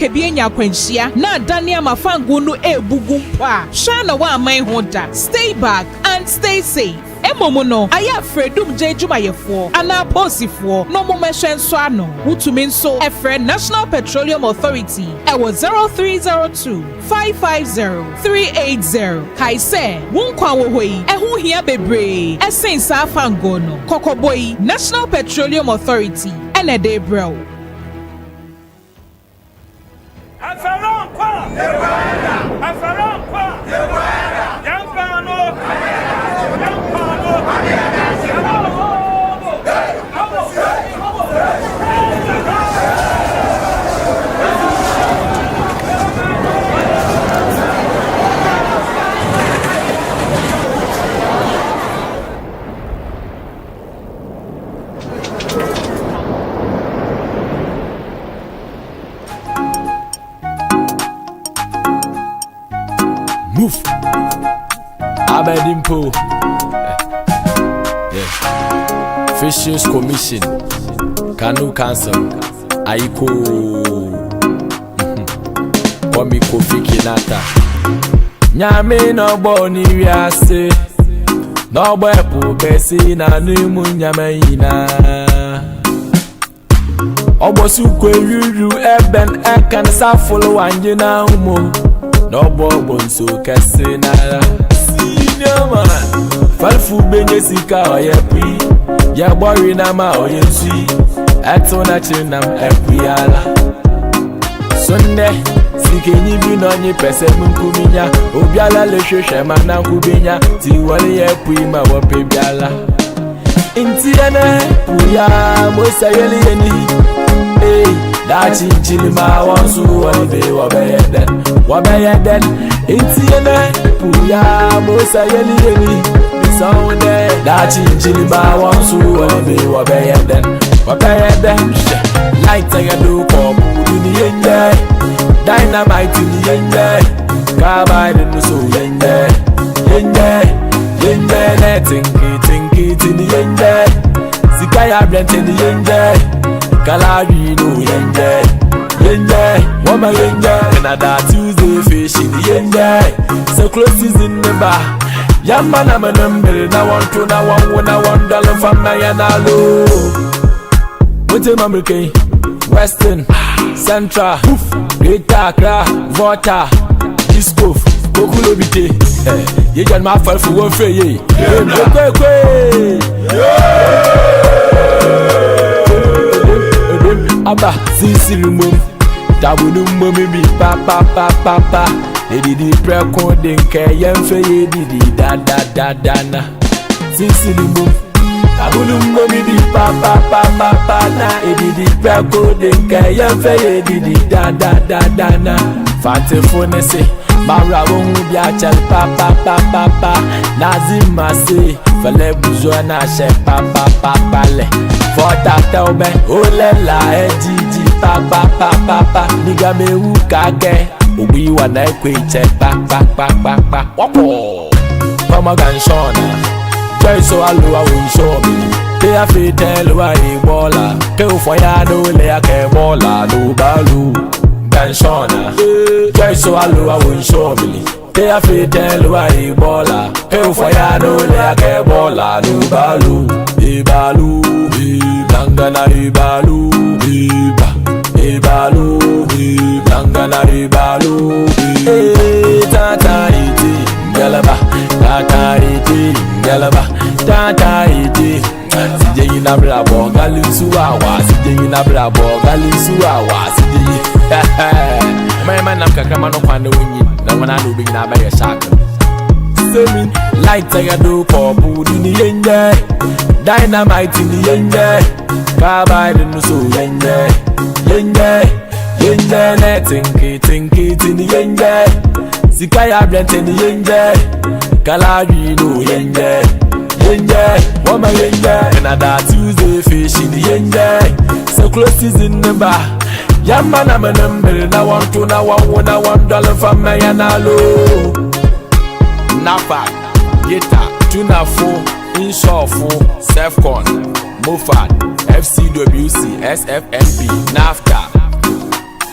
tanka bi anya akwanhyia na adane ama fangoo no rebu gu mpo a, hwɛ ara na woamman ho da. Stay back and stay safe. Mmom no, ayɛ a frɛ dumgya adwumayɛfoɔ anaa apolisifoɔ na wɔmmɛhwɛ nsɔ ano. Wotumi nso frɛ National Petroleum Authority wɔ 0302 550 380. Kae sɛ, wo nkwa wɔ hɔ yi, ɛho hia bebree sen saa fangoo no. Kɔkɔbɔ yi, National Petroleum Authority na ɛde rebrɛ wo. Move. Abedimpo. Yeah. Fisheries Commission. Canoe Council. Aiko. Kwame Kofi Kinata. Nyame na ɔbɔ ne wiase. Na ɔbɔ ɛpo kɛse na ne mu nyama nyinaa. Ɔbɔ sukuu ewiriw ɛbɛn ɛka ne safolo wangye na mo. Na ɔbɔ ɔbɔ nsuo kɛse nara. Senior man. Falfo benye sika ɔyɛ pui. Yɛbɔ wi na ma ɔyɛ nsui. Ɛto na kyi nam ɛpui ala. So nnɛ sikenyi bi na ɔnye pɛsɛ mu nkuminya. Obiara le hwehwɛ ma na nkubenya. Ti wɔle yɛ pui ma wɔpɛ biara. Nti ɛnɛ puya mosa yɛli yɛni. Ee daakye nkyili ma wɔn so wɔle be wɔbɛyɛ dɛn wɔbɛyɛ dɛn. Nti ɛnɛ puya mosa yɛli yɛni. Bisɔn dɛ daakye nkyili ma wɔn so wɔle be wɔbɛyɛ dɛn wɔbɛyɛ dɛn. Hwɛ light yɛ do kɔɔpu ni yɛn nyɛ dynamite ni yɛn nyɛ carbide no so yɛn nyɛ yɛn nyɛ yɛn nyɛ nɛ tinki tinki ni yɛn nyɛ sika yɛ abrɛnte ni yɛn nyɛ kalari no yɛn nyɛ yɛn nyɛ wɔma yɛn nyɛ Canada Tuesday fish ni yɛn nyɛ sɛ close season ne ba yamma na mene mmiri na wɔn to na wɔn wo na wɔn dɔle fam na yɛn alo. Wote Mamrike, Western, Central, Greater Accra, Volta, Disco, Kokulobite. Ye jan ma fal fu won fe ye. Kwe kwe. Aba sisiri mum. Tabunu mum bi pa pa pa pa pa. Edidi preko de nke ye mfe ye didi da da da da na. Sisiri mum. Tabunu mum bi pa pa pa pa pa na. Edidi preko de nke ye mfe ye didi da da da da na. Fatefo ne se Mara wo hu bi akyɛl pa pa pa pa pa. Nazima se fɛlɛ buzo na hyɛ pa pa pa pa lɛ. Fɔta tɛw bɛ olɛ la ejiji pa pa pa pa pa. Niga mewu kakɛ obi wa na ekwe kyɛ pa pa pa pa pa. Wɔkɔ. Kɔmɔ ganshɔna. Joy so alo awo nsɔ mi. Te afi tɛ lo ayi bɔla. Ke o fɔ ya no le akɛ bɔla no balu. Ganshɔna. Joy so alo awo nsɔ mi. Te afi tɛ lo ayi bɔla. Ke o fɔ ya no le akɛ bɔla no balu. Ibalu. Ibangana ibalu. Iba. Ibalu. Ibangana ibalu. Eh tata iti galaba. Tata iti galaba. Tata iti. Sije yi na brabo galinsu awa. Sije yi na brabo galinsu awa. Sije yi. Mɛma nam kakra ma no kwan na wonyi na wɔn ano obi nyinaa bɛyɛ shark. Semi light yɛ do kɔɔpu ni yɛn nyɛ dynamite ni yɛn nyɛ carbide no so yɛn nyɛ yɛn nyɛ yɛn nyɛ nɛ tinki tinki ni yɛn nyɛ sika yɛ abrɛnte ni yɛn nyɛ kalari no yɛn nyɛ yɛn nyɛ wɔma yɛn nyɛ Canada Tuesday fish ni yɛn nyɛ sɛ close season ne ba yamma na mene mmiri na wɔn to na wɔn wo na wɔn dɔle fam na yɛn alo. NAFAC, GITA, Tunafo, Insɔfo, Sefcon, MOFAD, FCWC, SFMP, NAFTA.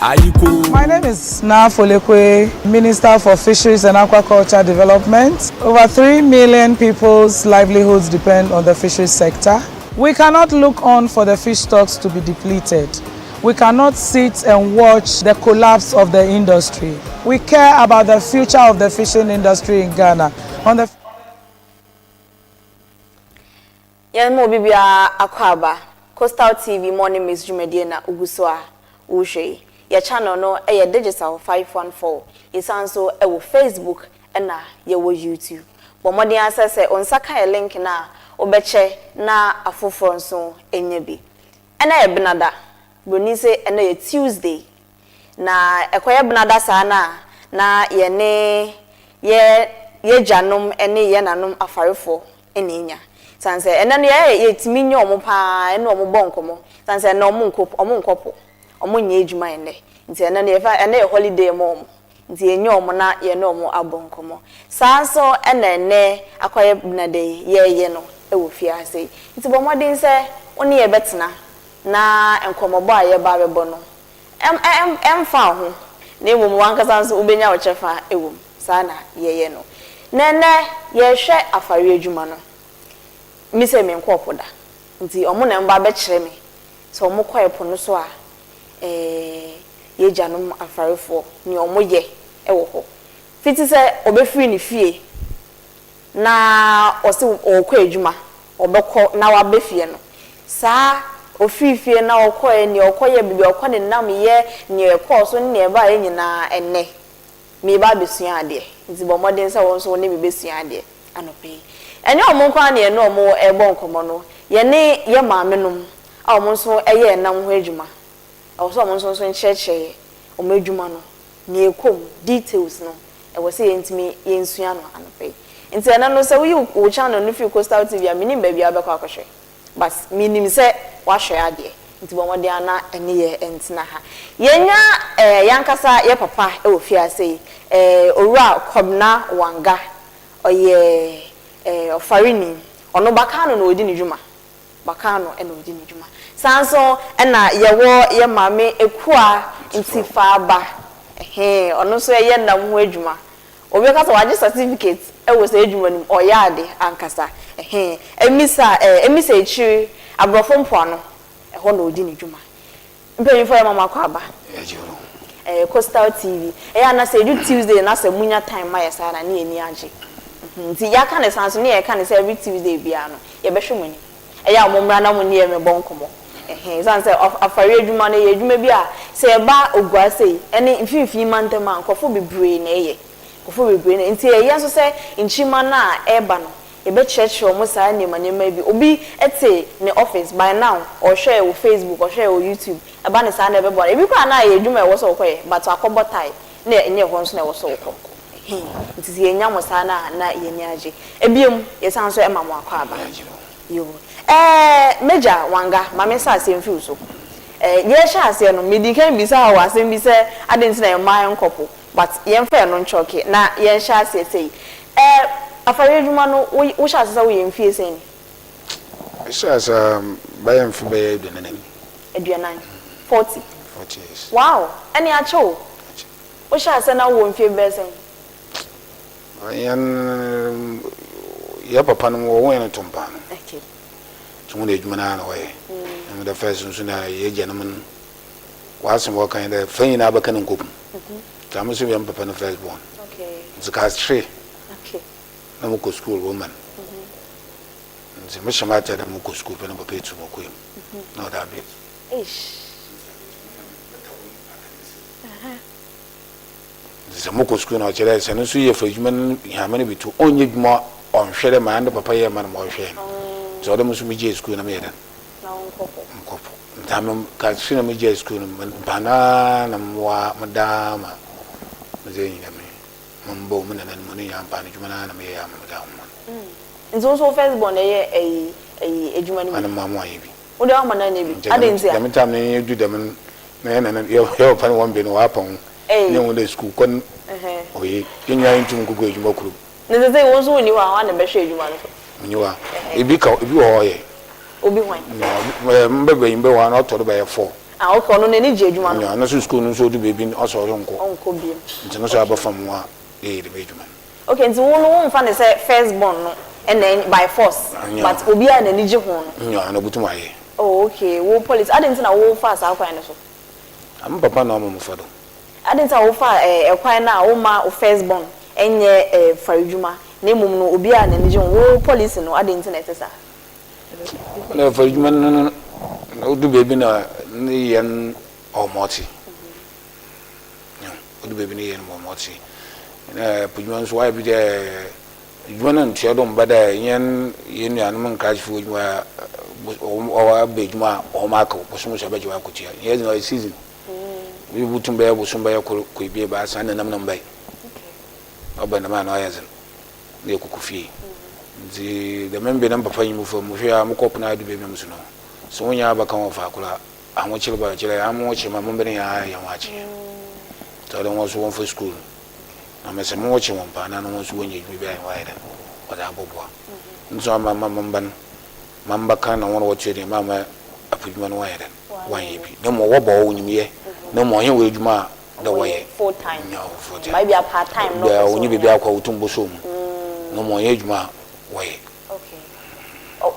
Ayiko. My name is Naa Folikwe, Minister for Fisheries and Aquaculture Development. Over 3 million people's livelihoods depend on the fisheries sector. We cannot look on for the fish stocks to be depleted. We cannot sit and watch the collapse of the industry. We care about the future of the fishing industry in Ghana. On the Yɛn ma obi biara akɔ aba. Coastal TV Morning Mix dwumadie na ogu so a wohwɛ yi. Yɛ channel no yɛ Digital 514. Yɛsan nso wɔ Facebook ɛna yɛwɔ YouTube. Bɔ mmɔden asɛ sɛ wo nsa ka yɛ link no a wobɛkyɛ na afoforɔ nso anya bi. Ɛna yɛ benada. Broni sɛ ɛna yɛ Tuesday. Na ɛkɔyɛ benada saa na na yɛne yɛ yɛgyanom ne yɛ nanom afarefoɔ na enya. San sɛ ɛnɛ no yɛ yɛtumi nye ɔmo paa ɛne ɔmo bɔ nkɔmɔ. San sɛ ɛnɛ ɔmo nkɔ po. Ɔmo nyɛ adwuma ɛnɛ. Nti ɛnɛ no yɛfa ɛnɛ yɛ holiday ma ɔmo. Nti yɛnyɛ ɔmo na yɛne ɔmo abɔ nkɔmɔ. Saa nso ɛna ɛnɛ akɔyɛ benada yi yɛɛyɛ no ɛwɔ fie ase yi. Nti bɔ mmɔden sɛ wo ne yɛ bɛtena na nkɔmɔbɔ a yɛba abɛbɔ no ɛmfa ho na mmom wankasa nso wobɛnya wo kyɛfa ɛwɔ mu. Saa na yɛyɛ no. Na ɛnɛ yɛrehwɛ afare adwuma no. Mi sɛ menkɔ po da. Nti ɔmo na mba abɛkyerɛ me sɛ ɔmo kɔ ɛpo no so a yɛgyanom afarefoɔ nea ɔmo yɛ ɛwɔ hɔ. Fiti sɛ ɔbɛfiri ne fie na ɔsɛ ɔrekɔ adwuma ɔbɛkɔ na waba fie no saa ofiri fie na ɔkɔɛ nea ɔkɔyɛ bibi ɔkɔ ne nam yɛ nea ɛkɔɔ so ne nea ɛbaeɛ nyinaa ɛnɛ meba abɛsua adeɛ nti bɔ mmɔden sɛ wɔn nso ne mi bɛsua adeɛ anɔpɛ yi. Ɛnyɛ ɔmo nko ara na yɛne ɔmo ɛbɔ nkɔmɔ no, yɛne yɛ maame nom a ɔmo nso ɛyɛ ɛnam ho adwuma ɛwɔ sɛ ɔmo nso nkyerɛkyerɛ ɔmo adwuma no nea ɛkɔ mu details no ɛwɔ sɛ yɛntumi yɛnsua no anɔpɛ yi. Nti ɛno no sɛ woyi wo channel no firi Coastal TV a menim baabi a wobɛkɔ akɔhwɛ, but menim sɛ wahwɛ adeɛ nti bɔ mmɔden ana ɛne yɛ ntena ha. Yɛnya yɛankasa yɛ papa ɛwɔ fiase yi, Owura Kɔbna Wanga, ɔyɛ ɔfarini. Ɔno Bakano na ɔdi ne dwuma, Bakano ɛna ɔdi ne dwuma. Saa nso ɛna yɛwɔ yɛ maame Ekua Ntifaaba, ɛhɛn ɔno nso ɛyɛ nam ho adwuma. Obi ka sɛ wagye certificate ɛwɔ sɛ adwuma no mu, ɔyɛ ade ankasa. Ɛhɛn emisa emisa akyiri aborɔfo mpoano ɛhɔ na ɔdi ne dwuma. Mpanyinfoɔ, yɛ mama kɔ aba Coastal TV. Ɛyɛ ana sɛ edu Tuesday na sɛ munya time ma yɛ saa na ne yɛ ni agye. Nti yɛaka ne san so ne yɛka ne sɛ every Tuesday biara no yɛbɛhwɛ mo anim. Ɛyɛ a mo mmra na mo ne yɛ mɛbɔ nkɔmɔ. Ɛhɛn san sɛ afare adwuma no yɛ adwuma bi a sɛ yɛba Ogua sei ɛne mfimfini mantam a nkurɔfoɔ bebree na ɛyɛ, nkurɔfoɔ bebree na nti ɛyɛ nso sɛ nkyima no a ɛreba no yɛbɛkyerɛkyerɛ wɔn saa nneɛma nneɛma bi. Obi te ne office by now ɔhwɛ wɔ Facebook, ɔhwɛ wɔ YouTube, ɛba ne saa na ɛbɛbɔ no ebi koraa na yɛ adwuma a ɛwɔ sɛ ɔkɔyɛ but akɔbɔ tie na ɛnyɛ hɔ nso na ɛwɔ sɛ ɔkɔ. Nti sɛ yɛnya mo saa na na yɛni agye. Ebiem yɛsan nso ɛma mo akɔ aba. Yo, Major Wanga, maame nsa asɛm fi so. Yɛhyɛ aseɛ no medi kan bisa wɔ asɛm bi sɛ adi nti na mmaa nkɔpo, but yɛmfa ɛno nkyɔke na yɛnhyɛ aseɛ sɛ yi afare adwuma no wohyɛ ase sɛ woyɛ mfie sɛn ni? Ɛhyɛ ase bɛyɛ mfe bɛyɛ 40. 40, 40? 40 years. Wow, ɛne akyɛ o. Wohyɛ ase na wowɔ mfie bɛyɛ sɛn? Yɛn yɛ papa no wɔwɔ yɛn to mpa no nti wɔn de adwuma no ara na wɔyɛ ɛmu the first nso na yɛ gya no mu no wɔasɛm wɔka yɛn dɛ fɛn nyinaa bɛka ne nkɔpum nti amo nso yɛn papa no first born nti class 3 na mo kɔ school wɔ man nti mo hyɛ mo atɛ dɛ mo kɔ school pɛ na papa etu mo kɔ mu na ɔda abɛ. Eish. Nti sɛ mokɔ sukuu na ɔkyerɛ sɛ no nso yɛ fa adwuma no hame no bi to ɔnyɛ adwuma ɔnhwɛ dɛ maa ne papa yɛ ma no ma ɔhwɛ no nti ɔdɛ mo nso megye sukuu na meyɛ dɛn? Na wonkɔpɔ. Nkɔpɔ nti ame class 3 na megye sukuu no mpanaa na mmoa medaa ma medze nyina me mombɔ mu nana no mu ne nyinaa mpa no adwuma no ara na meyɛ ama mede ahoma no. Nti wo nso wo first born ɛyɛ ɛyi adwuma no ana bi? Mo mo ayɛ bi. Wode wama no anyɛ bi ade nti a dɛm time no yɛdu dɛm no na yɛ nana yɛ papa no wɔn bɛ no wɔapa ho ne ho dɛ sukuu kɔ no ɔyɛ yɛn nyinaa yɛntum nkokɔ adwuma kurom. Ne sɛ wo nso wonni hɔ a hɔ a na bɛhwɛ adwuma no so? Menyi wa ebi ka ebi wɔ hɔ ɔyɛ. Obi hwan? Mbɛ bɛyin bɛ wɔ hɔ na ɔtɔ do bɛyɛ 4. Ah okay, ɔno n'ani gye adwuma no ho. Nya, no so sukuu no nso odu beebi no ɔsɛ ɔrenkɔ. Ɔnkɔ biom. Nti no so Okay. aba fam a yɛyɛ dɛm adwuma no. Okay, nti wo no womfa no sɛ first born no na ɛny by force, Nya. but obi a n'ani gye ho no. Nya, na obotum ayɛ. Oh okay, wo policy, adɛn nti na wofaa saa kwan no so? Ah, me papa na ɔma mefa do. Adɛn nti na wofaa eh ɛkwan no a womma wo first born nyɛ eh faredwuma, na mmom no obi a n'ani gye ho, wo policy no adɛn nti na ɛte saa? Na faredwuma no no na odu baabi na ne yɛ no ɔmɔte. Odu baabi ne yɛ no ɔmɔte. Na podwuma nso wayɛ bi dɛ edwuma no nntua do mmba dɛ hɛn hɛn nuanom nkrakyefo edwuma wɔaba edwuma a wɔn akaw bosoom so abɛgye w'akotua. Hɛn dze no ɔyɛ season. Bi botum bɛyɛ bosoom bɛyɛ kor kɔ ebien ebiasa nna nam na mmbae. Ɔba dɛm a na ɔyɛ dzen na yɛkɔkɔ fie. Ntsi dɛm mber no me papa nye mo famu mohwɛ a mokɔ pon ado beebi na musu no sɛ wonnya abakã wɔ faakor a ahokyer ba kyerɛ amohokyer ma mombɛn hɛn ha hɛn ho akye. Ntsi ɔwɔ dɛ hɔn so wɔmfa skuul no. Na mese mo kye wɔn paa na no nso wɔnyɛ adwuma bi a wɔayɛ dɛn wɔdze abɔboa. Nso ama ma me mba no ma mba kan na wɔn wɔtua deɛ ma ama apodwuma no wɔayɛ dɛn wɔanyɛ bi. Na mmom wɔbɔ wɔ wɔnyim yɛ na mmom ɔnyɛ wɔn adwuma a dɛ wɔyɛ. Full time. Nya full time. Baabi a part time no. Bia wɔnye baabi akɔ a wɔtum bɔsɔ mu. Na mmom ɔnyɛ adwuma a wɔyɛ. Okay.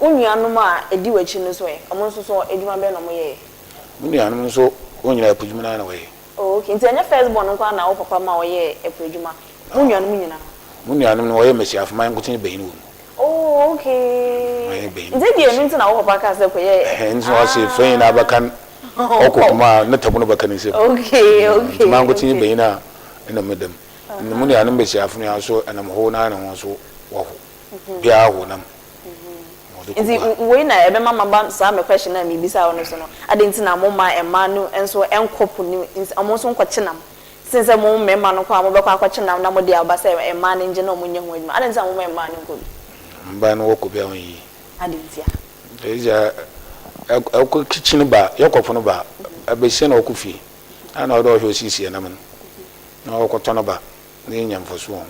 Wo nuanom a ɛdi w'akyi no nso ɛ, wɔn nso so adwuma bɛn na wɔyɛɛ? Me nuanom nso wɔn nyinaa apodwuma no ara na wɔyɛ. Oh okay, nti ɛnyɛ first born nko ara na wo papa ma ɔyɛɛ ɛpo adwuma, mo nuanom nyinaa? Mo nuanom no wɔyɛ mmasiafo, man nkotsee banyin wɔ mu. Oh okay, Manye banyin nti ebia ɛno nti na wo papa kaa sɛ kɔyɛ Ɛhɛn, nti na ɔse frɛ nyinaa bɛka ɔkɔ kuma a ne tabu no bɛka ne nsam. Okay okay. Nti man nkotsee banyin a nna meda mu. Na mo nuanom mbasiafo no so ɛnam how no ara na hɔn so wɔho, biara how nam. Nti wei na ɛbɛma maba saa me question no a mebisaa wo no so no, adɛn nti na momma mmaa no nso nkɔ po no mu, wɔn nso nkɔkye nam, sen sɛ mo mmarima no nko ara mobɛkɔ akɔkye nam na mode aba sɛ mmaa no ngye na wɔnyɛ ho adwuma, adɛn nti na momma mmaa no nkɔ bi? Mmaa no wɔkɔ bi a wɔnyɛ yie. Adɛn nti a? Ɛgya ɛkɔ kitchen ba, yɛkɔ po no ba, ɛbɛsia na ɔkɔ fie, ana ɔdɛ ɔhwɛ ɔsiesie nam no, na ɔkɔtɔ no ba. na yenya mfaso wɔ ho.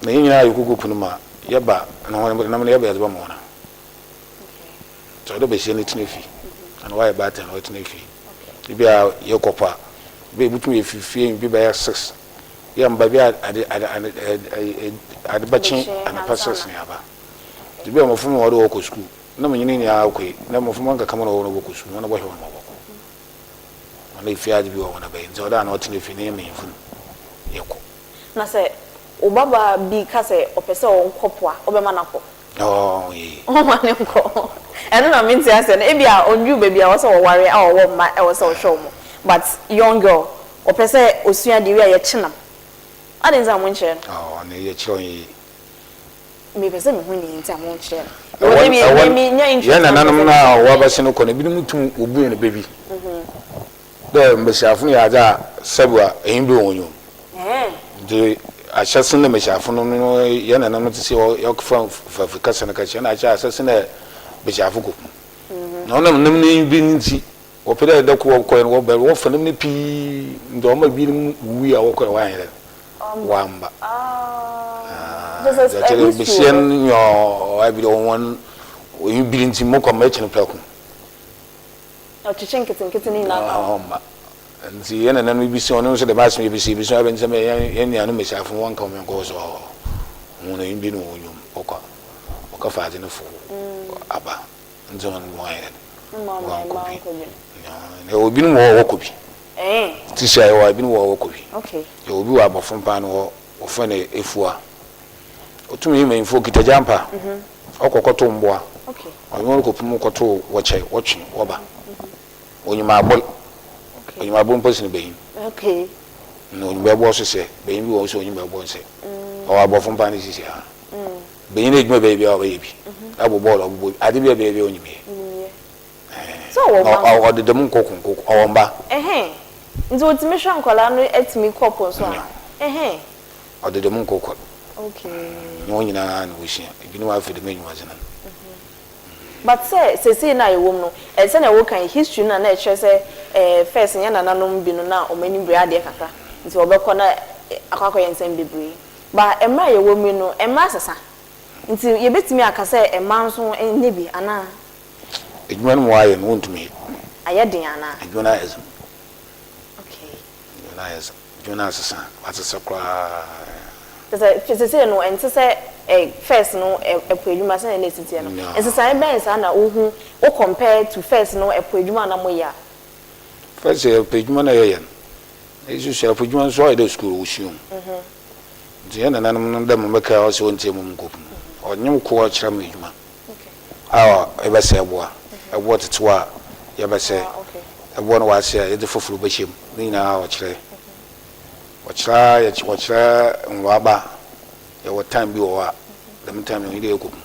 Na hɛn nyina yɛkɔgu po no mu a, yɛba na hɔn nam no yɛba yɛdze bɛma hɔn a. Ntsi ɔwɔ dɛ basia no tsena fie ana ɔayɛ baatan na ɔatsena fie. Bi a yɛkɔ po a, bi a yebotum efi fie bi bɛyɛ six, yɛmmba bi a ade ade ade ade bɛkye anapa six na yɛaba. Ntsi bi a mboframba na ɔwɔ dɛ wɔkɔ skuul na menye no nyina akɔ yi, na mboframba nkakramba na ɔwɔ hɔ na wɔkɔ skuul, hɔn na bɔhwɛ hɔn ma wɔkɔ. Ɔno efie adze bi wɔ hɔ na bɛyɛ ntsi ɔwɔ dɛ ana ɔtsena fie na hɛn mpanyimfo no yɛkɔ. Na sɛ wo babaa bi ka sɛ ɔpɛ sɛ ɔkɔ po a, wobɛma no akɔ? Ɔɔ, ɔnnyɛ yie. Womma no nkɔ. Ɛno na mente aseɛ no. Ebia ɔnnuru baabi a ɛwɔ sɛ ɔware a ɔwɔ mma a ɛwɔ sɛ ɔhwɛ wɔn, but young girl, ɔpɛ sɛ ɔsua adeɛ, wie a yɛkye nam. Adɛn nti na monkyerɛ no? Ɔɔ, ɔno yɛkyerɛ ɔnnyɛ yie. Mepɛ sɛ mehu nea nti a monkyerɛ no. Because ebi Ɛwɔ me menya interest yɛn na mepɛ nananom sɛ no a wɔabɛsen kɔ no, ebinom tum wobue no bɛ bi dɛ mbasiafo no yɛ adze a sɛb a enyi ber hɔn enyiwa mu. Ntsi ahyɛse no mbasiafo no no yɛn nananom tse sɛ yɛfa mfɛfo kasa no kɛkyɛ na akyɛ ahyɛse no mbasiafo kɔ mu. Na ɔnam nam n'enyi ber no ntsi Wɔpɛ dɛ da kor wɔkɔe no wɔbae no wɔfa nam no pii ntsi ɔma binom wuwui a wɔkɔe wɔannyɛ dɛn wɔammba. Dza kyerɛ dɛ basia no nye ɔayɛ bi dɛ hɔn enyi ber ntsi mokɔ mɛkye no prɛko. Ɔkyekye nketsenketse ne nyinaa ka ho. Ɔmmba. Ntsi hɛn nananom bi se ɔno so dɛm asɛm yi besi ebi so abɛn sɛ hɛn nuanom mbasiafo no wɔnnka hɔn nkɔ hɔ so hɔn enyi ber no wɔ hɔn enyiwa mu wɔkɔ a wɔkɛfa adze no fow aba. Nti wɔn mu ayɛ no wɔnkɔ bi. Na yɛwɔ binom wɔ hɔ a wɔkɔ bi. Ti sɛ yɛwɔ ebinom wɔ hɔ a wɔkɔ bi. Yɛwɔ bi wɔ abɔfo mpaa no hɔ wɔfrɛ no Efua. Otum yi mpanyimfo okita gyampa. Ɔkɔ kɔtow mboa. Ɔnye hɔn kɔ po mu kɔtow wɔkyɛ wɔtwe wɔba. Onyim abor. Onyim abor mpo sen banyin. Na onyim bɛboɔ so sɛ banyin bi wɔ hɔ so onyim bɛboɔ nsɛ. Ɔwɔ abɔfo mpaa no sisi ha. Benyin edwuma bɛyɛ biara ɔbɛyɛ bi. Ɔbɔ bɔɔl ɔbɔbɔ bi. Adze biara ɔbɛyɛ biara onyim yɛ. Sɛ ɔwɔ mba nso. Ɔdeda mu nkoko nkoko. Ɔwɔ mba. Ɛhɛn. Nti otumi hwɛ nkwadaa no tumi kɔ po nso a. Ɛhɛn. Ɔdeda mu nkoko. Okay. Nye hɔn nyinaa na wosua. Binom afa dɛm enyiwadze no. But sɛ seesei no a yɛwɔ mu no, sɛnea woka yi, history no na na ɛkyerɛ sɛ eh, first yɛn nananom bi no na wɔn ani bere adeɛ kakra, nti wɔbɛkɔ na akɔ akɔyɛ nsɛm bebree. But mmerɛ a yɛwɔ mu yi no, mmerɛ asesa. Nti yɛbɛtumi aka sɛ mmaa nso nyɛ bi anaa? Adwuma no mu ayɛ no wontumi yɛ. Ayɛ den anaa? Edwuma no ayɛ dzen. Okay. Edwuma no ayɛ dzen. Edwuma no asesa, ɔasesa koraa. Kyerɛ sɛ sesei no ɛnte sɛ ɛ first no ɛ ɛpo adwuma sɛnea na ɛsi teɛ no. No. Nsesaeɛ bɛn saa na wohu wo compare to first no ɛpo adwuma a na moyɛ a? First ɛpo adwuma no a yɛyɛ no, na yɛsusua ɛpo adwuma nso ayɛ dɛ sukuu wosua o. Nti yɛn nananom no dɛ ma mɛka a ɔsɛ ɔntie mmom nkɔ po mu. Ɔnye wo ko ɔkyerɛ me adwuma a yɛbɛsɛ ɛboa, ɛboɔ tetew a yɛbɛsɛ, ɛboɔ no w'ase a yɛdze foforo bɛhyɛ mu, ne nyinaa ɔkyerɛ. Ɔkyerɛ ara yɛ ɔkyerɛ nworaba yɛwɔ time bi wɔ hɔ a dɛm time no onnyi dɛ yɛkɔ mu.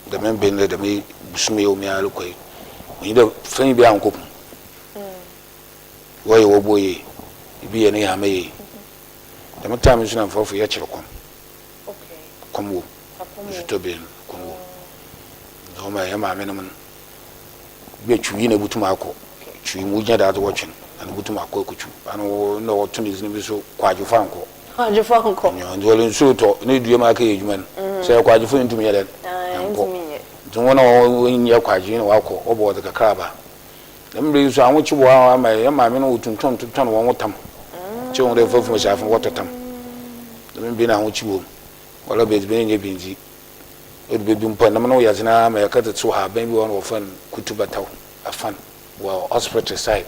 Dɛm mber no dɛ dɛm bosoom yi a ɔwɔ mu yi ara rokɔ yi, onnyi dɛ fanyi biara nnkɔ mu. Wɔyɛ wɔboɔ yie, bi yɛ ne hama yie. Dɛm time no so na nkorɔfo yɛkyer kɔm. Kɔm wɔ mu, nsutɔ ber no kɔm wɔ mu. Ntsi ɔma hɛn maamenom no Bi a twi na ebotum akɔ, twi mu wogyina daadze wɔtwe no, ana obotum akɔ ekotwiw. Ana wɔ nna wɔto ne dzin bi so Kwadwofo ankɔ. Kwadwofo ankɔ. Nyew, ntsi wɔdze nsu rotɔ na edua mu akɛyɛ edwuma no, sɛ yɛ Kwadwofo a nntum nyɛ dɛn? Nnkɔ. Ntsi hɔn a wɔnnyɛ Kwadwo yi na wɔakɔ, wɔbɔ wɔdze kakra aba. Dɛm ber yi so ahokye wɔ hɔ ama hɛn maame no wotontɔn totɔn hɔnho tam. Kyɛ hu dɛ mfɛfo mbasiafo no wɔtɔ tam. Dɛm ber yi na ahokye wɔ mu. Wɔreba edziban nnyɛ bi nndzi. Odu beebi mpo a, nam no yɛ dzen ara ma yɛkɛtsetsew haban bi wɔ hɔ na wɔfrɛ no kutubataw, afan, wɔ hospital side.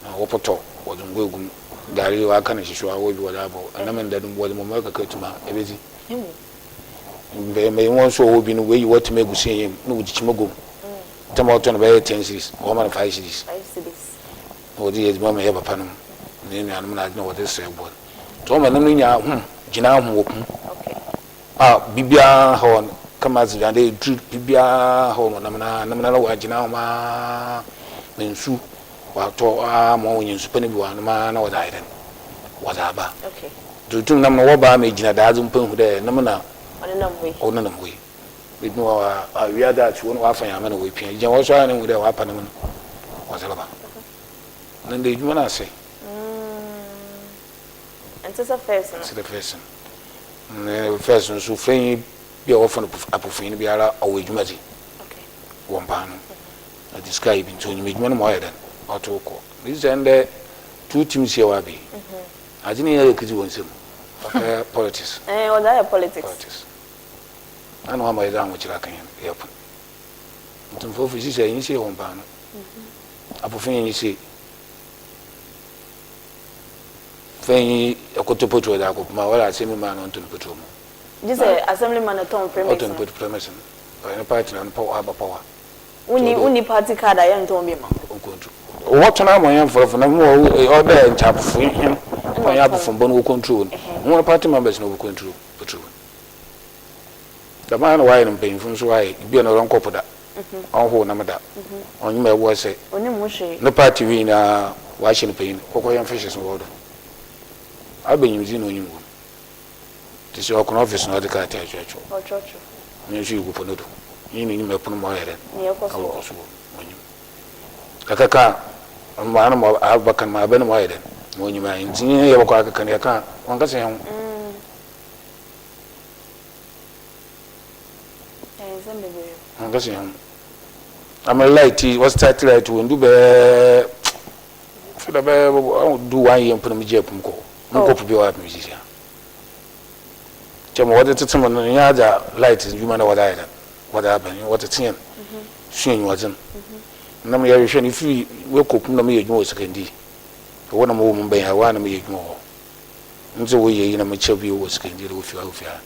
Na wɔpotɔ, wɔdze ngo egu mu, gari wɔaka no hyehyew a wɔdze bi wɔdze abɔ. Nam nda no mu wɔdze mbɔmbɔr kakra tum a, ebedzi. Mbanyin so wɔwɔ bi no, woeyi wɔtem egu sianyi mu na wɔdze kyim gu mu. Tam a wɔtɔ no bɛyɛ ten cedis, wɔma no five cedis. Na wɔdze yɛ edziban ma hɛn papanom na hɛn nuanom na adze na wɔdze srɛ boa no. Ntsi ɔma nam no nya ahom, gyina ahom wɔ po mu. A biribiara haw no kama dze dɛ edur biribiara haw no nam na nam na wɔagyina hɔ aa na nsu wɔatɔ aa ma wɔnya nsu pa no bi wɔanom aa na wɔdze ayɛ dɛn wɔdze aba. Ntsi otum nam no wɔba ma egyina daadze mpo ehu dɛ nam na ɔnenam hɔ yi. Beebi wɔ hɔ a awia dze atse hɔ na wɔafa hɛn ama na woepia. Egyina hɔ so ara na ehu dɛ wɔapa nam no wɔdze reba. Na ndɛ edwuma no asɛe. Ɛnte sɛ first no. Ɛnte sɛ first no. Ne first no so fanyi bi a wɔfrɛ no apofonyi no biara ɔwɔ edwuma dzi wɔ mpaano. Na ɔdze sika yɛ bi ntsi onyim edwuma no ma ɔyɛ dɛn ɔtow kɔ. Medze sɛ ndɛ two teams yɛ wɔ aba yi. Adze ne nyinaa yɛ kedzi wɔ nsamu. Ɔkɛyɛ politics. Ɛɛ ɔdze ayɛ politics. Politics. Ana ɔama yɛdze ahokyere aka hɛn yɛpon. Ntsi mfɔfo sisi a yɛnye sei wɔ mpaano. Apofonyi nye sei. Fɛn yi ɛkɔtɔ petrol dze akɔ poma wɔde assembly man na ɔntɔ no petrol mu. Gye sɛ assembly man na ɛtɔn premix no. Ɔtɔ no premix no. Ɔyɛ ne party na ɔno power aba power. Wonni wonni party card a yɛntɔn bi ma wo. Ɔncontrol. Wɔtɔn ama yɛn fɔlɔfɔ na mo ɔdɛ nkyɛ apofo hɛn ɔyɛ apofo mbɔ no wɔ control no. Wɔn party members na wɔ control petrol. Dɛm ara na wɔayɛ no mpanyimfo nso ayɛ bi a na ɔrɔnkɔ po da. Ɔnhow nam da. Ɔnnyim ma ɛboa sɛ. Ɔnnim ho hwee. Ne party wei nyinaa wɔahyɛ no panyin kɔkɔ yɛn fishes no wɔ do. Aba enyimdzi na onyim wɔ mu. Ntsi sɛ ɔkɔ n'office na ɔdze krataa kyerɛkyerɛw. Ɔkyerɛkyerɛw. Ɔno nso egu po no do. Nye n'enyim ɛpon ma ɔyɛ dɛn? Nea ɛkɔ so wɔ. Ɔkɔ so wɔ mu. Onyim. Ɛkɛka a, ɔno ma ano ma abɛka no ma abɛ no ma ɔyɛ dɛn? Ma onyim a. Ntsi nye yɛbɔkɔ akeka no yɛka a, wɔnnkɛsɛ hɛn ho. Ɔnkɛse ho. Ama light yi, wɔ start light wɔ ndu bɛɛ fida bɛɛ du one year mpo na megye apum kɔ. Mo kɔ bi wɔ apum sisi a. Kyɛ mo wɔde tete mo no nyɛ adze a light dwuma na wɔde ayɛ dɛn wɔde aba ni wɔtete yɛn sua enyiwadzen. Na mo yɛhwehwɛ no firi wekɔ pum na meyɛ adwuma wɔ sekandi. Ɛwɔ na mo wɔ mo bɛn ha wɔ na meyɛ adwuma wɔ hɔ. Ndze wo yɛ yi na mekyɛ bio wɔ sekandi de wɔ fie ha wɔ fie ha.